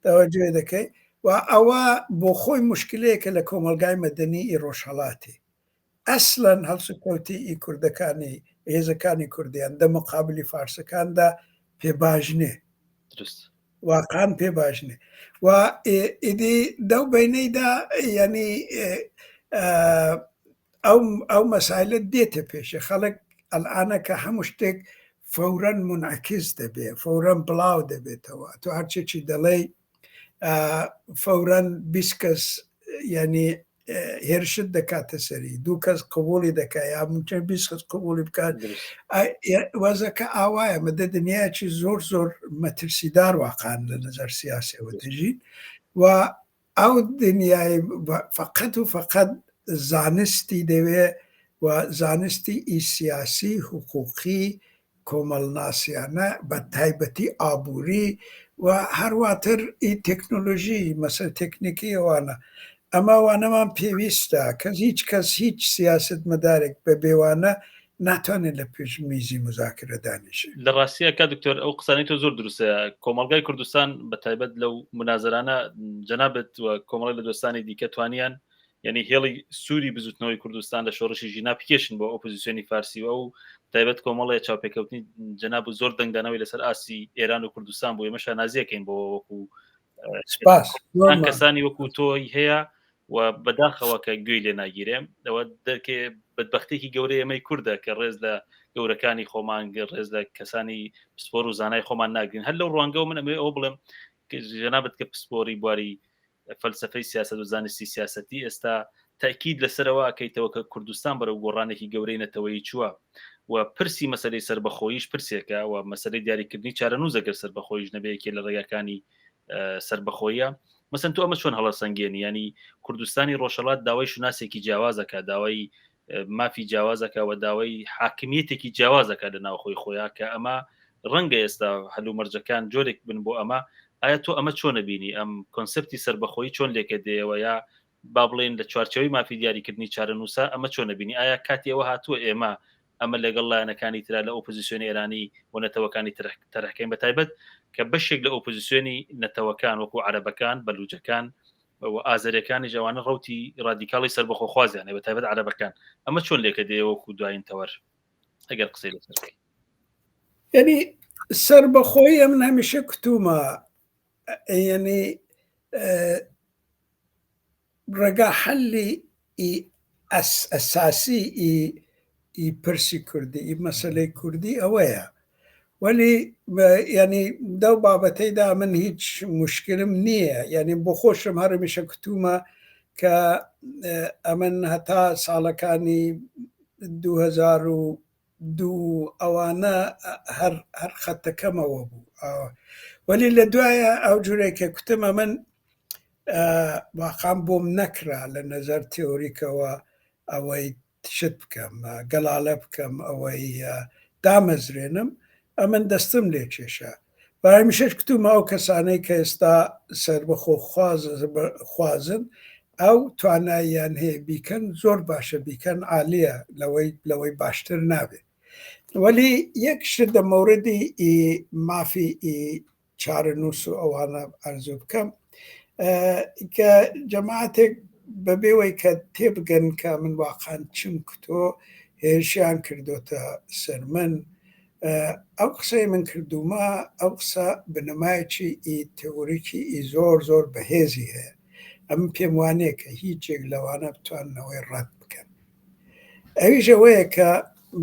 تەوەجوێ دەکەی و ئەوە بۆ خۆی مشکلەیەکە لە کۆمەڵگای مەدەنی ئی ڕۆژهەڵاتی ئەسلەن هەڵسوکەوتی ئی کوردەکانی هێزەکانی کوردیان دە مقابلی فارسەکاندا پێ باش نێ درست واقعا پێ باش نێ و ئیدی دەو بینەیدا یعنی ئەو ئەو مەسایلە دێتە پێشێ خەڵک ئەلئانە کە هەموو شتێک فەورەن منعکس دەبێ فەورەن بڵاو دەبێتەوە تۆ هەرچێکی دەڵێی فەورەن 20 کەس یعنی هێرشت دەکاتە سەری دوو کەس قبولی دەکا یا ممکن 20 کەس قبولی بکات وەزەکە ئاوایە مەدە دنیایەکی زۆر زۆر مەترسیدار واقعا لە نظر سیاسەوە دەژین و ئەو دنیای فقط و فقط زانستی دەوێ و زانستی ئی سیاسی حقوقی کۆمەڵناسیانە بە تایبەتی ئابووری و هەرواتر ئی تەکنۆلۆژی مەسەر تەکنیکی ئەوانە ئەمە وانەمان پێویستە کەس هیچ کەس هیچ سیاست مەدارێک بە بێوانە ناتوانێت لە پێش میزی مزاکرە دانیشێ. لە ڕاستیا کاک دکتۆر ئەو قسانەی تۆ زۆر دروستە کۆمەڵگای کوردستان بە تایبەت لەو منازەرانە جەنابت و کۆمەڵی لە دۆستانی دیکە توانیان یعنی هێڵی سووری بزوتنەوەی کوردستان لە شۆڕشی ژینا بکێشن بۆ ئۆپۆزیسیۆنی فارسی و ئەو تایبەت کۆمەڵی چاوپێکەوتنی جەناب و زۆر دەنگدانەوەی لەسەر ئاسی ئێران و کوردستان بۆ ئێمە شانازیەکەین بۆ وەکو کەسانی وەکو تۆی هەیە و بەداخەوە کە گوێی لێ ناگیرێم ئەوە دەرکێ بەدبختێکی گەورەی ئێمەی کوردە کە ڕێز لە گەورەکانی خۆمان ڕێز لە کەسانی پسپۆر و زانای خۆمان ناگرین هەر لەو ڕوانگەوە من ئەمەوێ ئەوە بڵێم جەنابت کە پسپۆری بواری فەلسفەی سیاست و زانستی سیاستی ئێستا تاکید لەسەرەوە ئەکەیتەوە کە کوردستان بەرەو گۆڕانێکی گەورەی نەتەوەیی چووە و پرسی مەسەلەی سەربەخۆییش پرسێکە و مەسەلەی دیاریکردنی چارەنووس ئەگەر سەربەخۆیش نەبێ یەکێ لە ڕێگاکانی سەربەخۆیە مەسەن تۆ ئەمە چۆن هەڵەسەنگێنی ینی کوردستانی ڕۆژهەڵات داوای شوناسێکی جیاوازەکە داوای مافی جیاوازەکە و داوای حاکمیەتێکی جیاوازەکە لە ناوخۆی خۆیان کە ئەمە ڕەنگە ئێستا هەلومەرجەکان جۆرێک بن بۆ ئەمە ئایا تۆ ئەمە چۆنە بینی ئەم کۆنسپتی سربەخۆیی چۆن لێکە دێەوە یا با بڵێن لە چوارچێوەی مافی دیاریکردنی چارەنووسە ئەمە چۆن نەبینی ئایا کاتی ئەوە هاتووە ئێمە ئەمە لەگەڵ لایەنەکانی ترا لە ئۆپۆزیسیۆنی ئێرانی و نەتەوەکانی تر تەرحکەین بە تایبەت کە بەشێک لە ئۆپۆزیسیۆنی نەتەوەکان وەکو عەرەبەکان بەلوجەکان و ئازەرەکانی جوانە ڕوتی ڕادیکاڵی سەربەخۆخوازیانە بە تایبەت عەرەبەکان ئەمە چۆن لێکە دێ وەکو دوایین تەوەر ئەگەر قسەی لەسەر بکەی یعنی سەربەخۆیی ئەمن هەمیشە کتومە یعنی ڕێگا حەلی ئی ئەساسی ئی ئی پرسی کوردی ئی مەسەلەی کوردی ئەوەیە وەلی یعنی دەو بابەتەیدا من هیچ مشکلم نییە یعنی بۆ خۆشم هەرمیشە کتومە. کە ئەمن هەتا ساڵەکانی 2002 ئەوانە هەر هەر خەتەکەمەوە بوو. وەلی لە دوایە ئەو جورێک کە کوتم ئەمن واقعا بۆم نەکرا لە نەزەر تێۆریکەوە ئەوەی شت بکەم، گەڵاڵە بکەم، ئەوەی دامەزرێنم، ئەمن دەستم لێ کێشا. بەهەمیشەش کتومە ئەو کەسانەی کە ئێستا سەربەخۆ خوازن ئەو تواناییان هەیە بیکەن، زۆر باشە بیکەن، عالیە، لەوەی لەوەی باشتر نابێ. وەلی یەک شت دە مەوردی ئی مافی ئی چارەنووس و ئەوانە ئەرزوو بکەم کە جەماعەتێک بەبێوەی کە تێبگەن کە من واقعا چم کتۆ هێرشیان کردۆتە سەر من. ئەو قسەی من کردوومە ئەو قسە بنەمایەکی ئی تئوریکی ئی زۆر زۆر بەهێزی هەیە. ئەمن پێم وانییە کە هیچێک لەوانە بتواننەوەی ڕەت بکەن. ئەویش ئەوەیە کە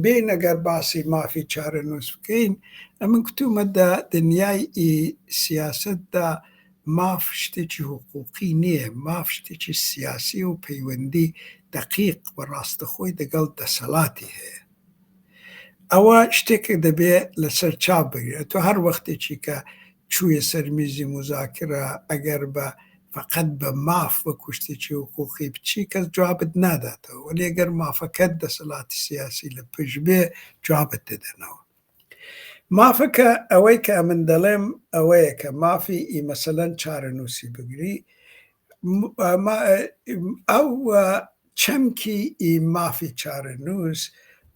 بێین ئەگەر باسی مافی چارەنووس بکەین، ئەمن کوتومە دە دنیای ئی سیاسەتدا ماف شتێکی حقوقی نییە، ماف شتێکی سیاسی و پەیوەندی دەقیق و ڕاستەخۆی دەگەڵ دەسەڵاتی هەیە. ئەوە شتێکە دەبێ لەسەر چاپ بگرێ. تۆ هەر وەختێکی کە چوویە سەر میزی موزاکرە ئەگەر بە فەقەت بە ماف وەکوو شتێکی حقوقی بچی کەس جوابت ناداتەوە، وەلی ئەگەر مافەکەت دەسەڵاتی سیاسی لە پشت بێ جوابت دەدەنەوە. مافەکە ئەوەی کە ئەمن دەڵێم ئەوەیە کە مافی ئی مەسەلەن چارەنووسی بگری ئەو چەمکی ئی مافی چارەنووس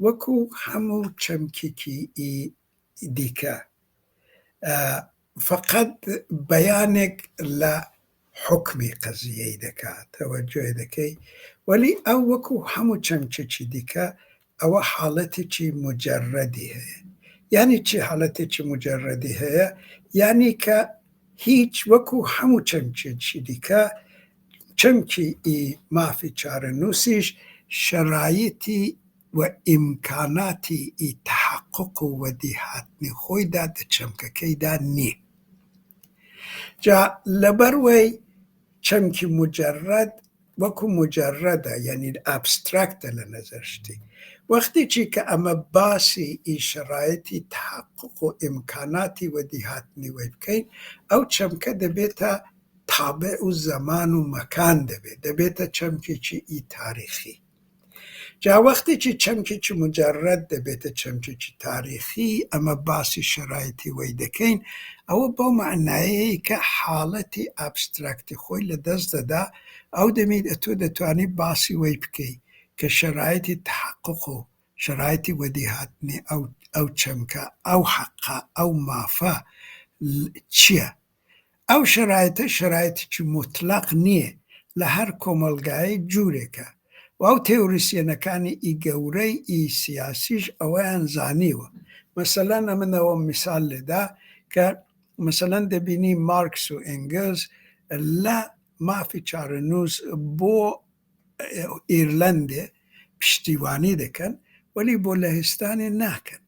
وەکوو هەموو چەمکێکی ئی دیکە فەقەت بەیانێک لە حوکمی قەزیەی دەکا، تەوەجۆ دەکەی؟ وەلی ئەو وەکوو هەموو چەمکێکی دیکە ئەوە حاڵەتێکی موجەڕەدی هەیە. یانی چی حاڵەتێکی موجەڕەدی هەیە؟ یانی کە هیچ وەکوو هەموو چەمکێکی دیکە چەمکی ئی مافی چارەنووسیش شەرایتی و ئیمکاناتی ئی تەحەقوق و وەدیهاتنی خۆیدا دە چەمکەکەیدا نییە. جا لەبەر وەی چەمکی موجەڕەد وەکو موجەڕەدە، یەنی ئابستراکتە لە نەزەر شتی. وەختێکی کە ئەمە باسی ئی شەرایتی تەحەقوق و ئیمکاناتی وەدیهاتنی وەی بکەین، ئەو چەمکە دەبێتە تابع و زەمان و مەکان دەبێت، دەبێتە چەمکێکی ئی تاریخی. جا وەختێکی چەمکێکی موجەڕەد دەبێتە چەمکێکی تاریخی، ئەمە باسی شەرایتی وەی دەکەین، ئەوە بەو مەعنایەیە کە حاڵەتی ئابستراکتی خۆی لە دەست دەدا، ئەو دەمی ئەتۆ دەتوانی باسی وەی بکەی کە شەرایتی تەحەقوق و شەرایتی وەدیهاتنی ئەو ئەو چەمکە، ئەو حەقە، ئەو مافە چییە؟ ئەو شەرایتە شەرایتێکی موتڵەق نییە، لە هەر کۆمەڵگایەک جورێکە و ئەو تێوریسیەنەکانی ئی گەورەی ئی سیاسیش ئەوەیان زانیوە. مەسەلەن ئەمن ئەوەم میسال لێدا کە مەسەلەن دەبینی مارکس و ئێنگلز لە مافی چارەنووس بۆ ئیرلەندێ پشتیوانی دەکەن وەلی بۆ لەهستانێ ناکەن.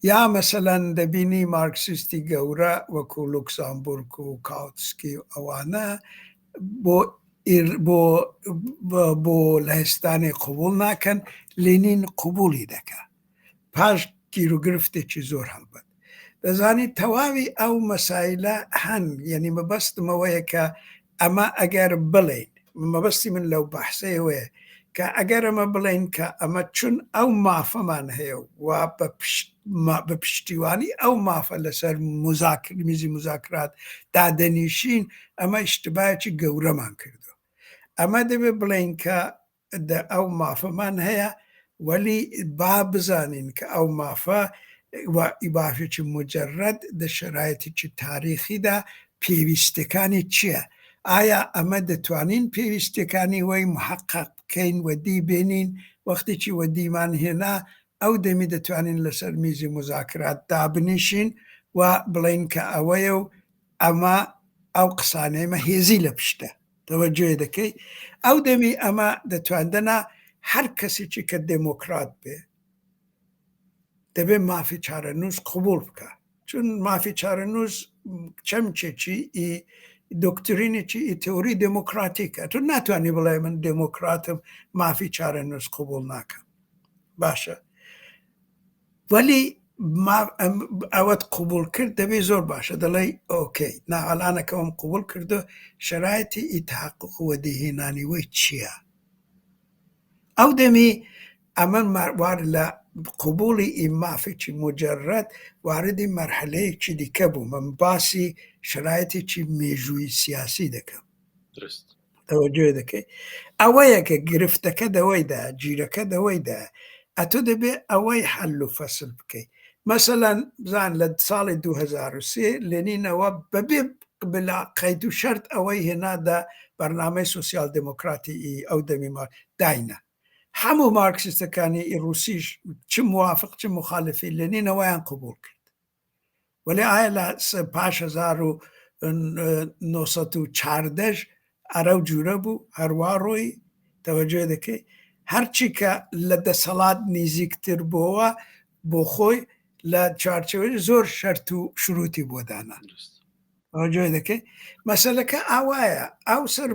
یا مەسەلەن دەبینی مارکسیستی گەورە وەکو لوکسامبورگ و کاوتسکی و ئەوانە بۆ بۆ بۆ لەهستانی قبوڵ ناکەن، لینین قبوڵی دەکا پاش گیروگرفتێکی زۆر. هەڵبەت دەزانی تەواوی ئەو مەسایلە هەن، یعنی مەبەستم ئەوەیە کە ئەمە ئەگەر بڵێین، مەبەستی من لەو بەحسەیەوەیە کە ئەگەر ئەمە بڵێین کە ئەمە چون ئەو مافەمان هەیە و بە پشتیوانی ئەو مافە لەسەر مزاکر میزی مزاکرات دادەنیشین، ئەمە ئیشتباهێکی گەورەمان کردو. ئەمە دەبێ بڵێین کە دە ئەو مافەمان هەیە، وەلی با بزانین کە ئەو مافە و مافێکی موجەرەد دە شەرایتێکی تاریخیدا پێویستەکانی چییە؟ ئایا ئەمە دەتوانین پێویستیەکانی وەی محەقەق بکەین وەدی بێنین؟ وەختێکی وەدیمان هێنا ئەو دەمی دەتوانین لەسەر میزی موزاکرات دابنیشین و بڵێین کە ئەوەیە و ئەمە ئەو قسانەیمە هێزی لە پشتە. تەوەجۆی دەکەی؟ ئەو دەمی ئەمە دەتواندەنا هەر کەسێکی کە دێمۆکرات بێ دەبێ مافی چارەنووس قبوڵ بکا، چون مافی چارەنووس چەمکێکی ئی دۆکترینێکی ئی تئوری دێمۆکراتیکە. ئەتۆ ناتوانی بڵێ من دێمۆکراتم مافی چارەنووس قبوڵ ناکەم. باشە وەلی ئەوەت قبوڵ کرد دەبێ زۆر باشە دەڵێی ئۆکەی نا ئەلانەکەوەم قبوڵ کردو شەرایتی ئی تحقق وەدیهێنانی وەی چییە؟ ئەو دەمی ئەمە وار لە قبوڵی ئی مافێکی موجەرەد واردی مەرحەلەیەکی دیکە بووم من باسی شەرایتێکی مێژووی سیاسی دەکەم. درست. تەوەجۆ دەکەی ئەوەیە کە گرفتەکە دەوەیدا گیرەکە دەوەیدا ئەتۆ دەبێ ئەوەی حەل و فەسل بکەی مەسەلەن بزان لە ساڵی 2003 لێنینەوە بەبێ بلا قەید و شەرت ئەوەی هێنا دە بەرنامەی سۆسیال دێمۆکراتی ئی ئەو دەمی مار داینا هەموو مارکسیستەکانی ئی ڕووسیش چ موافق چ موخالفی لێنینەوەیان قبوڵ کرد وەلێ ئایا لە پاش 1914 ئەرەو جوورە بوو هەروا ڕۆی تەوەجۆ دەکەی هەرچی کە لە دەسەڵات نیزیکتر بۆوە بۆ خۆی لە چوارچێوەی زۆر شەرت و شروتی بۆ دانا تەوەجۆ دەکەی مەسەلەکە ئاوایە ئەو سەر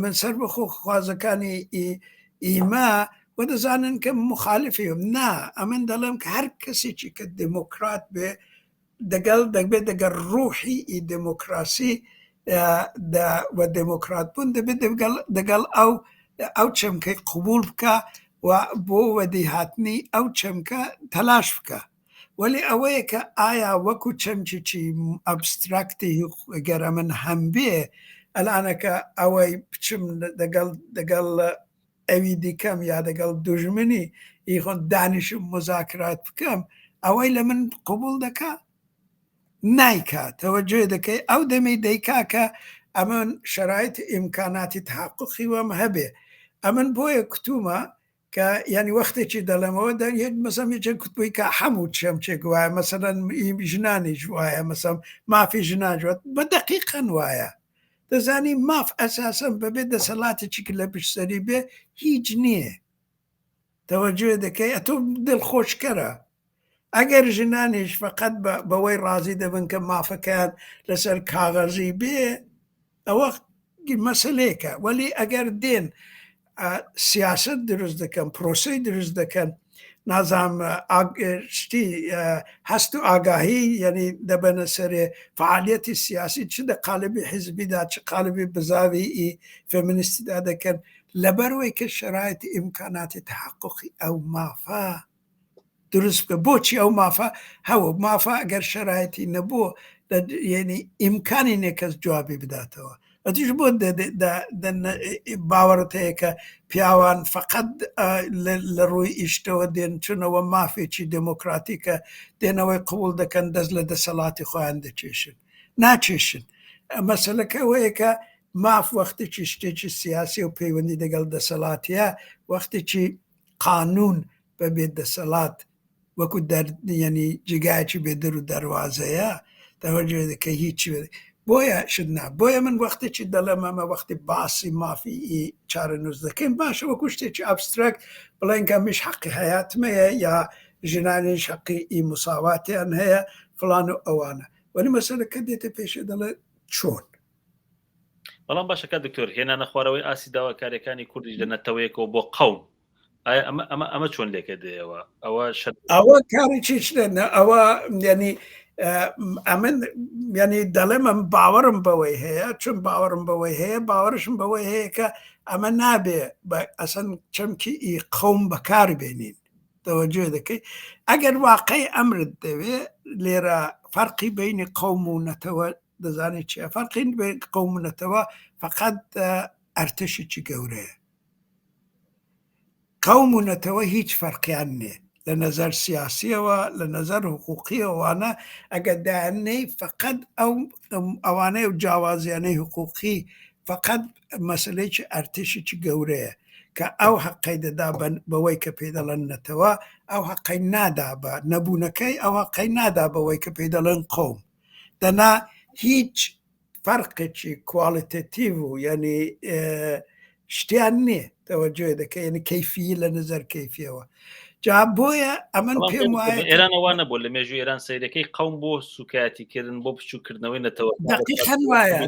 من سەر بە خۆ خوازەکانی ئیمە و دەزانن کە مخالفی نا ئەمن دەڵێم کە هەر کەسێکی کە دێمۆکرات بێ دەگەڵ دەبێت دەگەڵ ڕوحی ئی دێمۆکراسی و دێمۆکرات بوون دەبێت دەگەڵ دەگەڵ ئەو ئەو چەمکەی قبوڵ بکە و بۆ وەدیهاتنی ئەو چەمکە تەلاش بکە وەلی ئەوەیە کە ئایا وەکو چەمکێکی ئەبستراکتی گەر ئەمن هەمبێ ئەلانەکە ئەوەی بچم دەگەڵ دەگەڵ ئەوی دیکەم یا دەگەڵ دوژمنی ئی خۆم دانیشم موزاکرات بکەم ئەوەی لە من قبوڵ دەکا نایکا تەوەجۆ دەکەی ئەو دەمی دەیکا کە ئەمن شەرایت ئیمکاناتی تحققی وەم هەبێ ئەمن بۆیە کوتومە کە یانی وەختێکی دەڵێمەوە مەسەم یەکێک کوتبووی کە هەموو چەمچێک وایە مەسەلەن ژنانیش وایە مەسەم مافی ژنان بە دەقیقەن وایە دەزانی ماف ئەساسەن بەبێ دەسەڵاتێکی کە لە پشت سەری بێ هیچ نییە تەوەجۆ دەکەی ئەتۆ دڵخۆشکەرە ئەگەر ژنانیش فقط بەوەی ڕازی دەبن کە مافەکەیان لەسەر کاغەزی بێ ئەوە مەسلەیەکە وەلی ئەگەر دێن سیاست دروست دەکەن پرۆسەی دروست دەکەن نازانم شتی هەست و ئاگاهی یعنی دەبەنە سەرێ فعالیەتی سیاسی چ دە قالبی حیزبیدا چ قالبی بزاوی ئی فێمینیستیدا دەکەن لەبەرەوەی کە شەرایتی ئیمکاناتی تحققی ئەو مافە دروست بکە بۆچی ئەو مافە هەوە مافە ئەگەر شەرایەتی نەبوو یعنی ئیمکانی نیە کەس جوابی بداتەوە ئەتیش بۆ باوەڕت هەیە کە پیاوان فقط لە ڕووی ئیشتەوە دێن چونەوە مافێکی دێمۆکراتیکە دێنەوەی قبوڵ دەکەن دەست لە دەسەڵاتی خۆیان دەکێشن ناکێشن مەسەلەکە ئەوەیە کە ماف وەختێکی شتێکی سیاسی و پەیوەندی دەگەڵ دەسەڵاتیە وەختێکی قانون بەبێ دەسەڵات وەکو دەر یەنی جێگایەکی بێ دەر و دەروازەیە تەوەجۆ کە هیچ بۆیە شت نا بۆیە من وەختێکی دەڵێم ئەمە وەختی باسی مافی ئی چارەنووس دەکەین باشە وەکو شتێکی ئابستراکت بڵێن کە میش حەقی حەیاتم هەیە یا ژنانیش حەقی ئی مساواتیان هەیە فڵان و ئەوانە وەلی مەسەلەکە دێتە پێشێ دەڵێ چۆن؟ بەڵام باشە کاک دکتۆر هێنانە خوارەوەی ئاستی داواکاریەکانی کوردیش لە نەتەوەیەکەوە بۆ قەوم ئایا ئەمە ئەمە ئەمە چۆن لێکە دێەوە ئەوە شەر... ئەوە کارێکی شتێنە ئەوە ینی ئەمن ینی دەڵێم ئەم باوەڕم بەوەی هەیە چون باوەڕم بەوەی هەیە باوەڕشم بەوەی هەیە کە ئەمە نابێ بە ئەسەن چەمکی ئی قەوم بەکار بێنین تەوەجۆ دەکەی ئەگەر واقعی ئەمرت دەوێ لێرە فەرقی بینی قەوم و نەتەوە دەزانێت چیە فەرقی قەوم و نەتەوە فقط ئەرتەشێکی گەورەیە قەوم و نەتەوە هیچ فەرقیان نییە لە نەزەر سیاسیەوە لە نەزەر حقوقیەوەوانە ئەگەر دایاننەی فقط ئەو ئەوانەیە و جیاوازیانەی حقوقی فقط مەسلەیەکی ئەرتەشێکی گەورەیە کە ئەو حەقەی دەدا بەوەی کە پێی دەڵێن نەتەوە ئەو حەقەی نادا بە نەبوونەکەی ئەو حەقەی نادا بەوەی کە پێی دەڵێن قەوم دەنا هیچ فەرقێکی کواڵیتەتیڤ و یعنی شتیان نییە تەوەجۆ دەکە یعنی کەیفی لە نظر کەیفیەوە. جا بۆیە ئەمن پێم وایە ئێران ئەوە نەبوو لە مێژوو ئێران سەیرەکەی قەوم بۆ سوکایەتیکردن بۆ بچووکردنەوەی نەتەوە دقیقاً وایە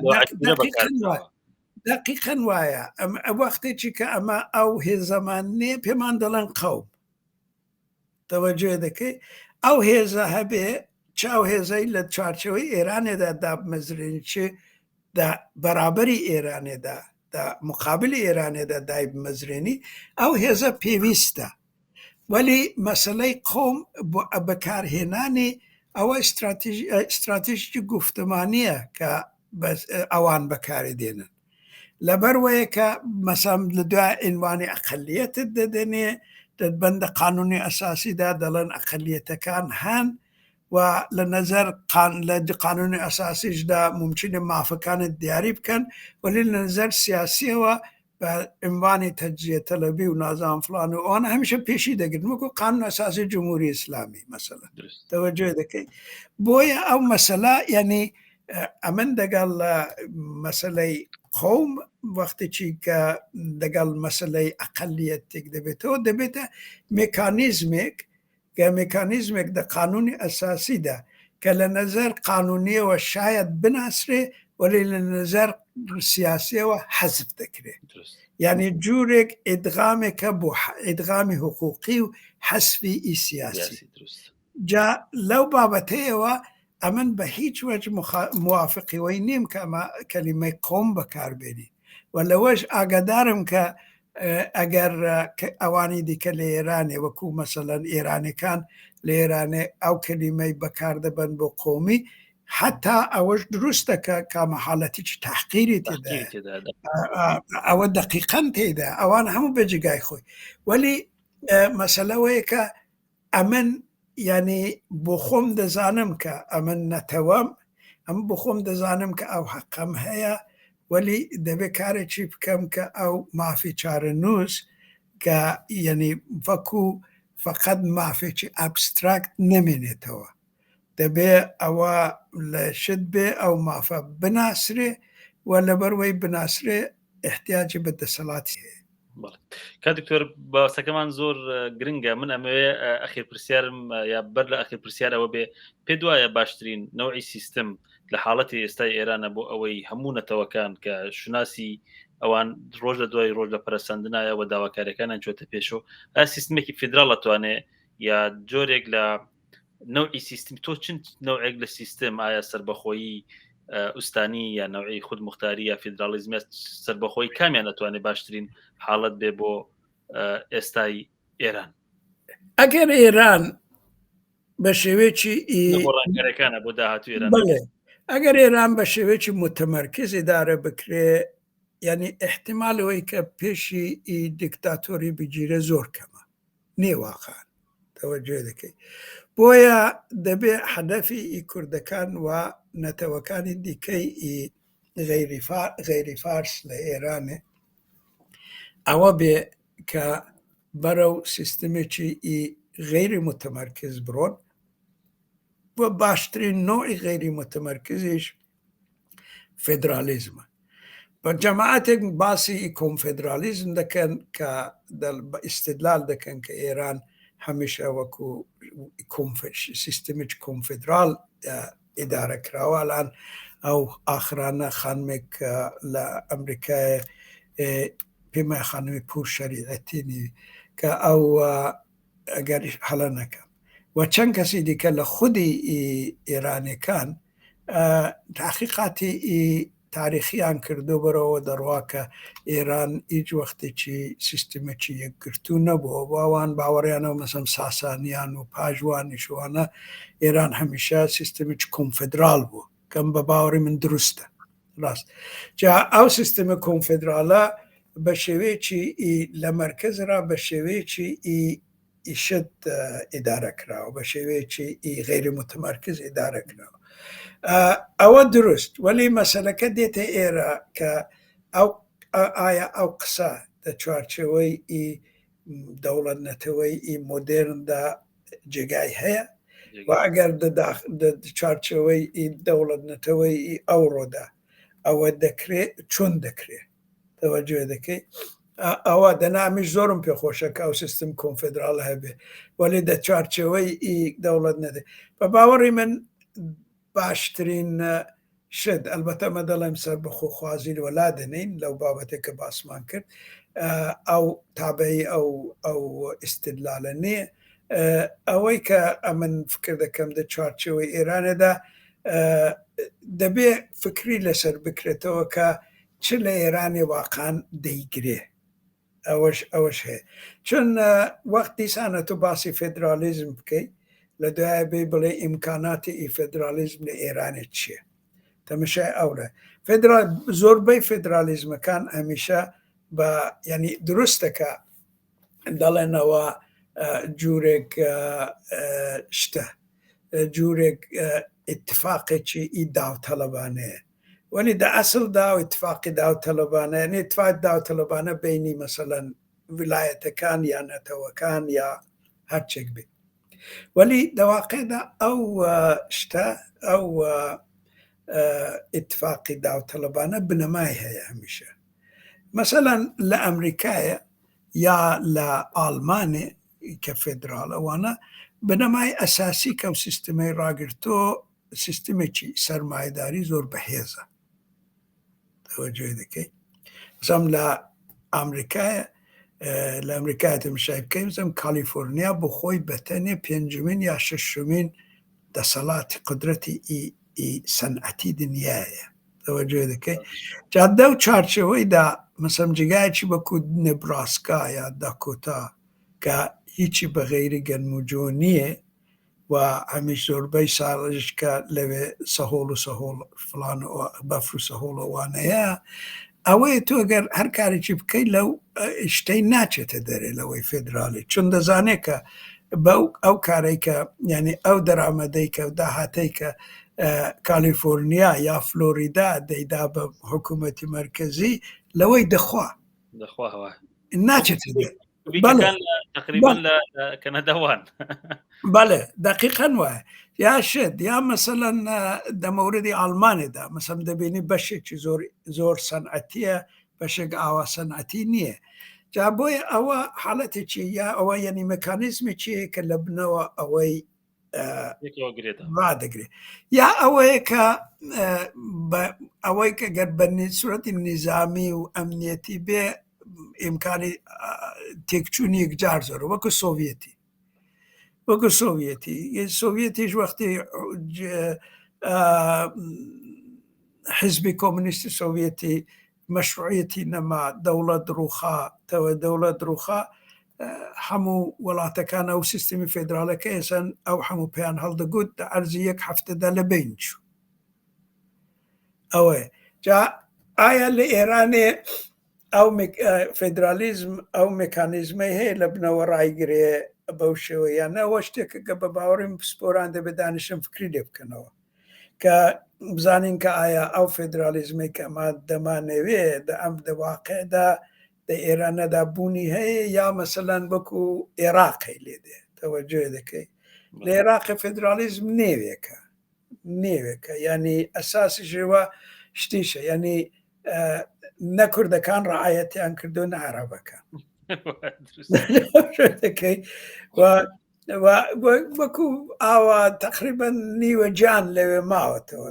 دقیقاً وایە ئەم وەختێکی کە ئەمە ئەو هێزەمان نییە پێمان دەڵێن قەوم تەوەجێ دەکەی ئەو هێزە هەبێ چ ئەو هێزەی لە چوارچەوەی ئێرانێدا دابمەزرێنی چ دە بەرابەری ئێرانێدا دە مقابلی ئێرانێدا دایبمەزرێنی ئەو هێزە پێویستە وەلی مەسەلەی قەوم بۆ بەکارهێنانی ئەوە ئیستراتیژی گوفتمانیە کە ئەوان بەکاری دێنن لەبەر وەیە کە مەسەم لە دوای ئینوانی ئەقلیەتت دەدەنێ دەتبەن دە قانونی ئەساسیدا دەڵێن ئەقلیەتەکان هەن و لە نەزەر قان لە قانونی ئەساسیشدا مومکینە مافەکانت دیاری بکەن وەلی لە نەزەر سیاسیەوە بە عنوانی تەجزیە تەلەبی و نازان فلان و ئەوانە هەمیشە پێشی دەگرن وەکو قانون ئەساسی جمهوری ئیسلامی مەسەلەن تەوەجۆ دەکەی بۆیە ئەو مەسەلە یعنی ئەمن دەگەڵ مەسەلەی قوم وەختێکی کە دەگەڵ مەسەلەی ئەقلیەت تێک دەبێتەوە دەبێتە مێکانیزمێک کە مێکانیزمێک دە قانوونی ئەساسیدا کە لە نەزەر قانوونییەوە شایەد بناسرێ وەلی لە نەزەر سیاسییەوە حەزف دەکرێ. یانی جوورێک ئیدغامێکە بۆ ئیدغامی حقووقی و حەزفی ئی سیاسی. جا لەو بابەتەیەوە ئەمن بە هیچ وەج موافقی وەی نیم کە ئەمە کەلیمەی قەوم بەکار بێنین و لەوەش ئاگادارم کە ئەگەر ئەوانی دیکە لە ئێرانێ وەکو مەسەلەن ئێرانەکان لە ئێرانێ ئەو کەلیمەی بەکار دەبەن بۆ قەومی حتا ئەوەش دروستە کە کامە حالەتێکی تحقیری تێدا ئەوە دقیقەن تێدا ئەوان هەموو بە جێگای خۆی وەلی مەسەلەوەیە کە ئەمن یانی بۆ خۆم دەزانم کە ئەمن نەتەوەم، ئەم بۆ خۆم دەزانم کە ئەو حەقەم هەیە، وەلی دەبێ کارێکی بکەم کە ئەو مافی چارەنووس کە یانی وەکوو فەقەت مافێکی ئابستراکت نەمێنێتەوە. دەبێ ئەوە لە شت بێ ئەو مافە بناسرێ و لەبەر وەی بناسرێ ئیحتیاجی بە دەسەڵاتی هەیە. کا دکتۆر باسەکەمان زۆر گرنگە من ئەمەوێ ئەخیر پرسیارم یا بەر لە ئەخیر پرسیارەوە بێ پێ دوایە باشترین نەوعی سیستم لە حاڵەتی ئێستای ئێرانە بۆ ئەوەی هەموو نەتەوەکان کە شوناسی ئەوان ڕۆژ لە دوای ڕۆژ لە پەرەسەندنایە و داواکاریەکانیان چۆتە پێشەوە ئا سیستمێکی فیدراڵ ئەتوانێ یا جۆرێک لە نەوعی سیستم تۆ چند نەوعێک لە سیستم ئایا سربەخۆیی ئوستانی یا نەوعی خود مختاری یا فیدراڵیزم سربەخۆی کامیان ئەتوانێت باشترین حاڵەت بێ بۆ ئێستای ئێران؟ ئەگەر ئێران بە شێوەیەکی گۆڕانکاریەکانە بۆ داهاتوو ئێران ئەگەر ئێران بە شێوەیەکی متمەرکز ئیدارە بکرێ یعنی احتمال ئەوەی کە پێشی دیکتاتۆری بگیرێ زۆر کەمە نیە واقعا تەوەجوێ دەکەی بۆیە دەبێ هەدەفی ئی کوردەکان و نەتەوەکانی دیکەی ئی غەیری فارس لە ئێرانێ ئەوە بێ کە بەرەو سیستمێکی ئی غەیری متمەرکز بڕۆن و باشترین نەوعی غەیری متمەرکزیش فێدرالیزمە. بە جەماعەتێک باسی کۆنفێدرالیزم دەکەن کە ئیستدلال دەکەن کە ئێران هەمیشە وەکو سیستمێک کۆنفێدرال ئیدارە کراوە الان ئەو ئاخرانە خانمێک لە ئەمریکای پێمای خانمی پور شەریعەتینی کە ئەو ئەگەر هەڵە نەکەم و چەند کەسی دیکە لە خودی ئێرانەکان تاقیقاتی تاریخیان کردو بەرەوە دەڕوا کە ئێران هیچ وەختێکی سیستمێکی یەکگرتوو نەبووە باوان باوەڕیانەوە مەسەم ساسانیان و پاژوانیشوانە ئێران هەمیشە سیستمێکی کۆنفدرال بوو کەم بە باوەڕی من دروستە ڕاست جا ئەو سیستمە کۆنفدرالە بە شێوەیەکی لە مەرکەزرا بە شێوەیەکی ئیشت ئیدارە کراوە بە شێوەیەکی غەیری متمەرکز ئیدارە کراوە ئەوە دروست وەلی مەسەلەکە دێتە ئێرە کە ئەو ئایا ئەو قسە لە چوارچێوەی ئی دەوڵەت نەتەوەی ئی مۆدێرندا جێگای هەیە و ئەگەر چوارچێوەی ئی دەوڵەت نەتەوەی ئی ئەوڕۆدا ئەوە دەکرێت چۆن دەکرێت تەوەجوێ دەکەی؟ ئەوە دەنا ئەمیش زۆرم پێ خۆشە کە ئەو سیستم کۆنفێدراڵە هەبێ وەلێ دە چوارچێوەی ئی دەوڵەت نەدێ بە باوەڕی من باشترین شت ئەلبەتە ئەمە دەڵێم سەربەخۆخوازی وەلا دەنێین لەو بابەتێک کە باسمان کرد ئەو تابعی ئەو ئەو ئیستدلالە نییە ئەوەی کە ئەمن فکر دەکەم دە چوارچێوەی ئێرانێدا دەبێ فکری لەسەر بکرێتەوە کە چ لە ئێرانێ واقعەن دەیگرێ ئەوەش ئەوەش هەیە چون وەخت دیسان ئەتۆ باسی فێدرالیزم بکەی لە دوایە بێی بڵێ ئیمکاناتی ئی فێدرالیزم لە ئێرانێ چییە تەمەشای ئەوڕێ فێدرال زۆربەی فێدرالیزمەکان هەمیشە بە یعنی دروستە کە دەڵێنەوە جورێک شتە جورێک ئیتفاقێکی ئی داوتەڵەبانەیە وەلی دە ئەسڵدا و ئیتفاقی داوتەڵەبانە یعنی ئیتفاق داوتەڵەبانە بینی مەسەلەن ویلایەتەکان یا نەتەوەکان یا هەرچێک بێ وەلی دەواقعدا ئەو شتە ئەو ئیتفاقی داوتەڵەبانە بنەمای هەیە هەمیشە مەسەلەن لە ئەمریکایە یا لە ئاڵمانێ کە فێدراڵ ئەوانە بنەمای ئەساسی کە ئەو سیستمەی ڕاگرتۆ سیستمێکی سەرمایەداری زۆر بەهێزە تەوەجۆی دەکەی بزانم لە ئەمریکایە لە ئەمریکای تەمشای بکەین بزانم کالیفۆرنیا بۆ خۆی بەتەنێ پێنجمین یا شەشمین دەسەڵاتی قدرەتی ئی سەنعەتی دنیایە تەوەجۆ دەکەی جا دەو چوارچێوەیدا مەسەم جێگایەکی وەکو نێبراسکا یا داکۆتا کە هیچی بە غەیری گەنم و جۆ نییە و هەمیش زۆربەی ساڵیش کە لەوێ سەهۆڵ و سەهۆڵ فڵان و بەفر و سەهۆڵ و ئەوانەیە ئەوەیە تۆ گەر هەر کارێکی بکەیت لەو شتەی ناچێتە دەرێ لەوەی فێدرالی چون دەزانێت کە بەو ئەو کارەی کە یعنی ئەو دەرامەدەی کە داهاتەی کە کالیفۆرنیا یا فلۆریدا دەیدا بە حکوومەتی مەرکەزی لەوەی دەخوا دەخوا ناچێتە دەرێ تقریبا لە کەنەداوان بەڵێ دقیقا وایە یا شت یا مەسەەن دەمەوردی ئاڵمانێدا مەسەم دەبینی بەشێکی زۆر زۆر سەنعەتیە بەشێک ئاوا سەنعەتی نییە جا بۆیە ئەوە حاڵەتێکی یا ئەوە یعنی مەکانیزمێکی کە لە بنەوە ئەوەی ڕادەگرێت یا ئەوەیە کە ئەوەی کە گەر بە سوورەتی نیزامی و ئەمنیەتی بێ ئیمکانی تێکچوونی یەکجار زۆر وەکو سۆڤەتی وەکو سۆڤەتی سۆڤەتیش وەختی حزبی کۆمنیستی سۆڤەتی مەشروعیەتی نەما، دەوڵەت ڕووخا، تەوە دەوڵەت ڕووخا، هەموو وڵاتەکان ئەو سیستمی فێدراڵەکە ئێسان ئەو هەموو پێیان هەڵدەگوت دە عەرزی یەک هەفتەدا لە بین چوو. ئەوەیە جا ئایا لە ئێرانێ ئەو فێدرالیزم ئەو مکانیزمەی هەیە لە بنەوە ڕایگرێ بەو شێوە یان ئەوە شتێکە کە بە باوەڕی پسپۆران دەبێت دانیشن فکری لێ بکەنەوە. کە بزانین کە ئایا ئەو فێدرالیزمەی کە ئەمە دەمانەوێ دە ئەم دە واقعدا دە ئێرانەدا بوونی هەیە یا مەسەلەن وەکو عێراقی لێ دێ تەوەجۆ دەکەی لە عێراق فێدرالیزم نێوێکە نێوێکە ینی ئەساسی ژێوە شتیشە ینی نە کوردەکان ڕعاەتیان کردو نە عەرەبەکان دەکەی وەکو ئاوا تقریبا نیوە جان لەوێ ماوەتەوە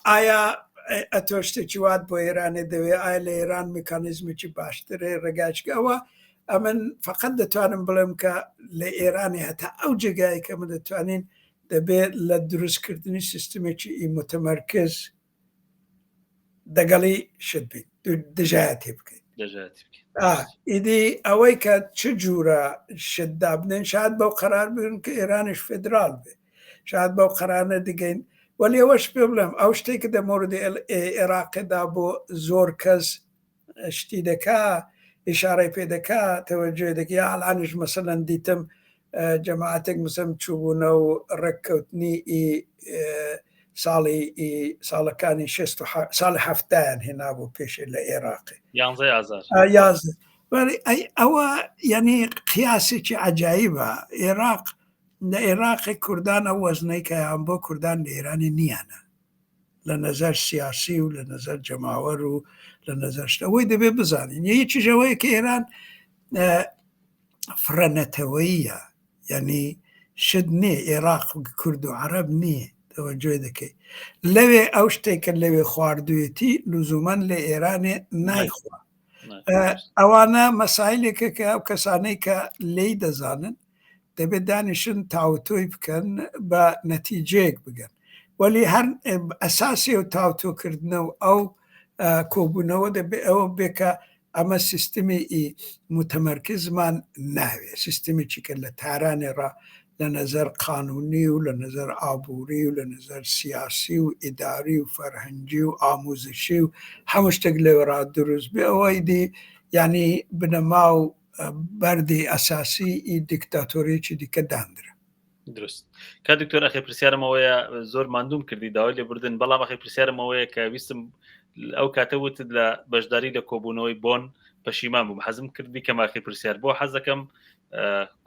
ئایا ئەتۆ شتێکی وات بۆ ئێرانێ دەوێ ئایا لە ئێران میکانیزمێکی باشترێ ڕێگاچکە ئەوە ئەمن فقط دەتوانم بڵێم کە لە ئێرانی هەتا ئەو جێگای کە من دەتوانین دەبێت لە دروستکردنی سیستمێکی ئی متمەرکز دەگەڵی شت بیت دژایەتی بکەیت ئیدی ئەوەی کە چ جوورە شت دابنێن شاد بەو قەرار بن کە ئێرانش فدرال بێ شاد بەو قەرارە دەگەین وەلی ئەوەش پێ بڵێم ئەو شتێک کە دەمۆردی عێراقێدا بۆ زۆر کەس شتی دەکا ئیشارەی پێ دەکا تەوەجۆی دەکە یا ئەلانیش مەسەلەن دیتم جەماعەتێک مسەم چووبوونە و ڕێککەوتنی ئی ساڵی ئی ساڵەکانی شێست و ساڵی حەفتایان هێنابوو پێشێ لە عێراقی یانزەی ئازار یازدە بەڵێ ئەی ئەوە یعنی قیاسێکی عەجایبە عێراق لە عێراقی کوردان ئەو وەزنەی کە هەیان بۆ کوردان لە ئێرانی نییانە. لە نەزەر سیاسی و لە نەزەر جەماوەر و لە نەزەر شت ئەوەی دەبێ بزانین یەکیش ئەوەیە کە ئێران فرە نەتەوەییە یعنی شت نییە ئێراق کورد و عەرەب نییە تەوەجۆی دەکەی لەوێ ئەو شتێک کە لەوێ خواردوێتی لزوومەن لە ئێرانێ نایخوا ئەوانە مەسایلێکە کە ئەو کەسانەی کە لێی دەزانن دەبێت دانیشن تاوتۆی بکەن بە نەتیجەیەک بگەن وەلی هەر ئەساسی و تاوتۆکردنە و ئەو کۆبوونەوە دەبێ ئەوە بێ کە ئەمە سیستمی ئی متمەرکزمان ناوێ سیستمێکی کە لە تارانێ ڕا لە نەزەر قانونی و لە نەزەر ئابووری و لە نەزەر سیاسی و ئیداری و فەرهەنگی و ئاموزشی و هەموو شتێک لەوێ ڕا دروست بێ ئەوە ئیدی یانی بنەما و بەردی ئەساسی ئی دیکتاتۆریەکی دیکە داندرا. دروست کا دکتۆر ئەخی پرسیارم ئەوەیە زۆر ماندوم کردی داوای لێبوردن بەڵام ئەخی پرسیارم ئەوەیە کە ویستم ئەو کاتە وتت لە بەشداری لە کۆبوونەوەی بۆن پەشیمان بووم حەزم کرد بیکەم ئاخی پرسیار بۆ حەزەکەم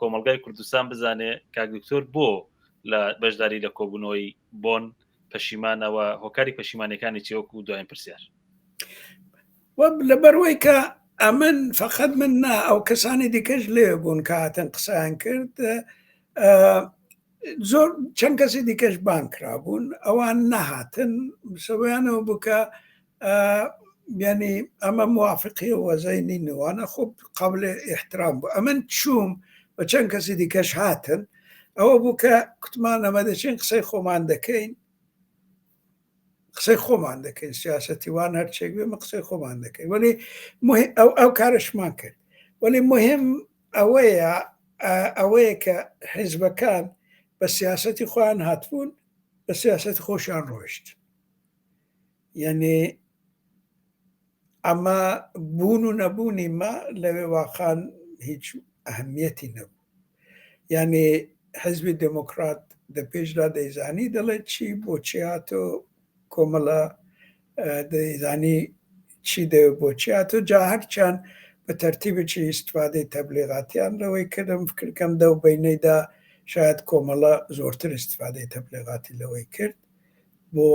کۆمەلگای کوردستان بزانێ کاک دکتۆر بۆ لە بەشداری لە کۆبوونەوەی بۆن پەشیمانەوە هۆکاری پەشیمانەکانی چیوەکو دوایین پرسیار لەبەروەی کە ئەمن فقط من نا ئەو کەسانی دیکەش لێ بوون کە هاتن قسەیان کرد زۆر چەند کەسی دیکەش بانگ کرابوون ئەوان نەهاتن سەبیانەوە بوو کە یعنی ئەمە موافقی وەزای نینوانە خۆ قابل احترام بوو ئەمن چووم و چەند کەسی دیکەش هاتن ئەوە بوو کە کوتمان ئەمە دەچین قسەی خۆمان دەکەین قسەی خۆمان دەکەین سیاسەتی وان هەرچێک بێ مە قسەی خۆمان دەکەین وەلی ئەو ئەو کارشمان کرد وەلی مهم ئەوەیە ئەوەیە کە حیزبەکان بە سیاسەتی خۆیان هاتبوون بە سیاسەتی خۆشیان ڕۆیشت یعنی ئەمە بوون و نەبوونی مە لەوێ واقعا هیچ ئەهمیەتی نەبوو یعنی حزبی دێمۆکڕات دە پێشدا دەیزانی دەڵێ چی بۆچی هاتۆ کۆمەڵە دەیزانی چی دەوێ بۆچی هاتۆ جا هەرچیان بە تەرتیبێکی ئیستفادەی تەبلیغاتیان لەوەی کردم فکرکەم دەو بەینەیدا شاید کۆمەڵە زۆرتر ئیستفادەی تەبلیغاتی لەوەی کرد بۆ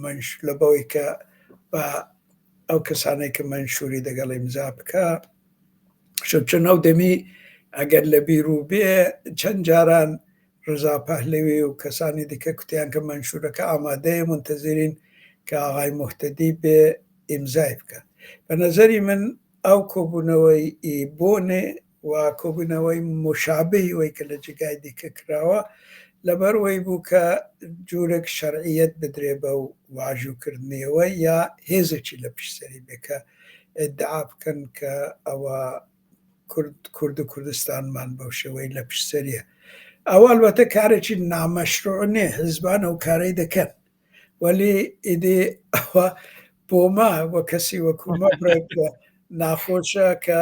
منش لە بەوەی کە بە ئەو کەسانەی کە مەنشوری دەگەڵ ئیمزا بکە چون ئەو دەمی ئەگەر لە بیرو بێ چەند جاران ڕزا پەهلەوی و کەسانی دیکە کوتیان کە مەنشورەکە ئامادەیە مونتەزیرین کە ئاغای موهتەدی بێ ئیمزای بکە. بە نەزەری من ئەو کۆبوونەوەی ئی بۆنێ و کۆبوونەوەی موشابهی وەی کە لە جێگای دیکە کراوە لەبەر وەی بوو کە جورێک شەرعیەت بدرێ بەو واژوو کردنیەوە یا هێزێکی لە پشت سەری بێ کە ئیدعا بکەن کە ئەوە کورد کورد و کوردستانمان بەو شێوەی لە پشت سەریە. ئەوە ئەلبەتە کارێکی نامەشروع نیە، حیزبان ئەو کارەی دەکەن. وەلی ئیدی ئەوە بۆ مە و کەسی وەکوو مە بڕێک ناخۆشە کە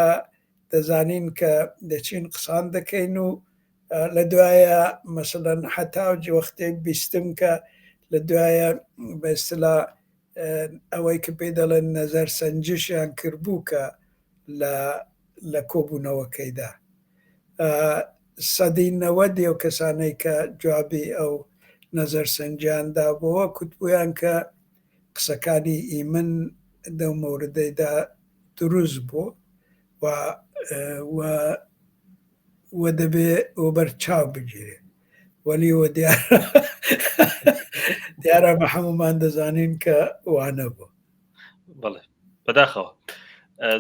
دەزانین کە دەچین قسان دەکەین و لە دوایە مەسەلەن حەتا وەختێک بیستم کە لە دوایە بە ئیستلا ئەوەی کە پێی دەڵێن نەزەر سەنجشیان کردبوو کە لە لە کۆبوونەوەکەیدا سەدی نەوەدی ئەو کەسانەی کە جوابی ئەو نەزەر سەنجیان دابۆوە کوتبوویان کە قسەکانی ئی من دەو مەوردەیدا دروست بوو و و و دەبێ وەبەر چاو بگیرێ وەلی وە دیارە دیارە بە هەموومان دەزانین کە وانە بوو. بەڵێ بەداخەوە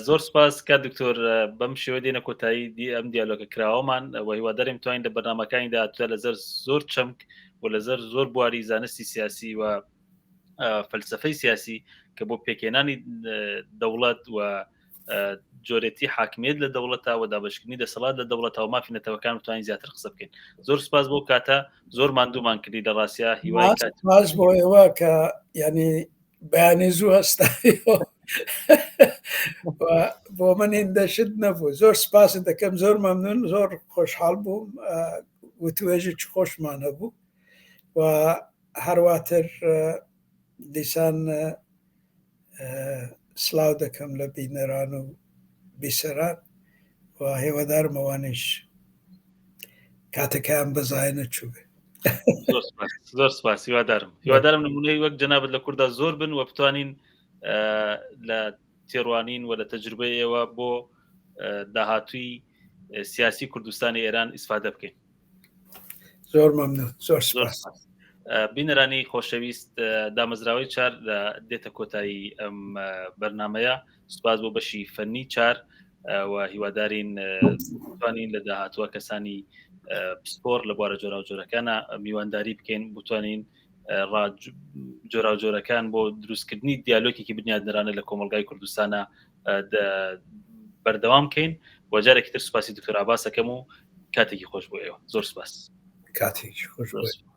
زۆر سپاس کە دکتۆر بەم شێوە دێنە کۆتایی دی ئەم دیالۆگە کراوەمان و هیواداریم توانین لە بەرنمەکانی داهاتوودا لەسەر زۆر چەمک و لەسەر زۆر بواری زانستی سیاسی و فەلسفەی سیاسی کە بۆ پێکهێنانی دەوڵەت و جۆرێتی حاکمیت لە دەوڵەتە و دابشکردنی دەسەڵات لە دەوڵەتە و مافی نەتەوەکان بتوانین زیاتر قسە بکەین زۆر سپاس بۆ کاتە زۆر ماندوومان کردی لە ڕاستیا هیوای سپاس بۆ ئێوە کە ینی بەیانی زوو هەستایەوە بۆ من هیندە شت نەبوو زۆر سپاست دەکەم زۆر مەمنون زۆر خۆشحاڵ بووم وتوێژێکی خۆشمان هەبوو و هەرواتر دیسان سلااو دەکەم لە بینەران و بیسەران و هێوەدارم ئەوانیش کاتەکەیان بەزایە نەچووبێ. زۆر سپاس هیوادارم هیوادارم نمونەی وەک جەنابت لە کووردا زۆر بن و بتوانین لە تێڕوانین و لە تەجروبەی ئێوە بۆ داهاتووی سیاسی کوردستانی ئێران ئیسفادە بکەین. زۆر مەمنون زۆر سپاس. بینەرانی خۆشەویست دامەزراوەی چار دێتە کۆتایی ئەم بەرنمەیە سپاس بۆ بەشی فەنی چار و هیوادارین توانین لە داهاتووە کەسانی پسپۆر لە بوارە جۆراوجۆرەکانە میوانداری بکەین بتوانین جۆراوجۆرەکان بۆ دروستکردنی دیالۆکێکی بنیادنەرانە لە کۆمەلگای کوردستانە بەردەوام کەین و جارێکی تر سوپاسی دکتۆر عباسەکەم و کاتێکی خۆش بۆ ئێوە زۆر سپاس کاتێکی خۆش بۆ.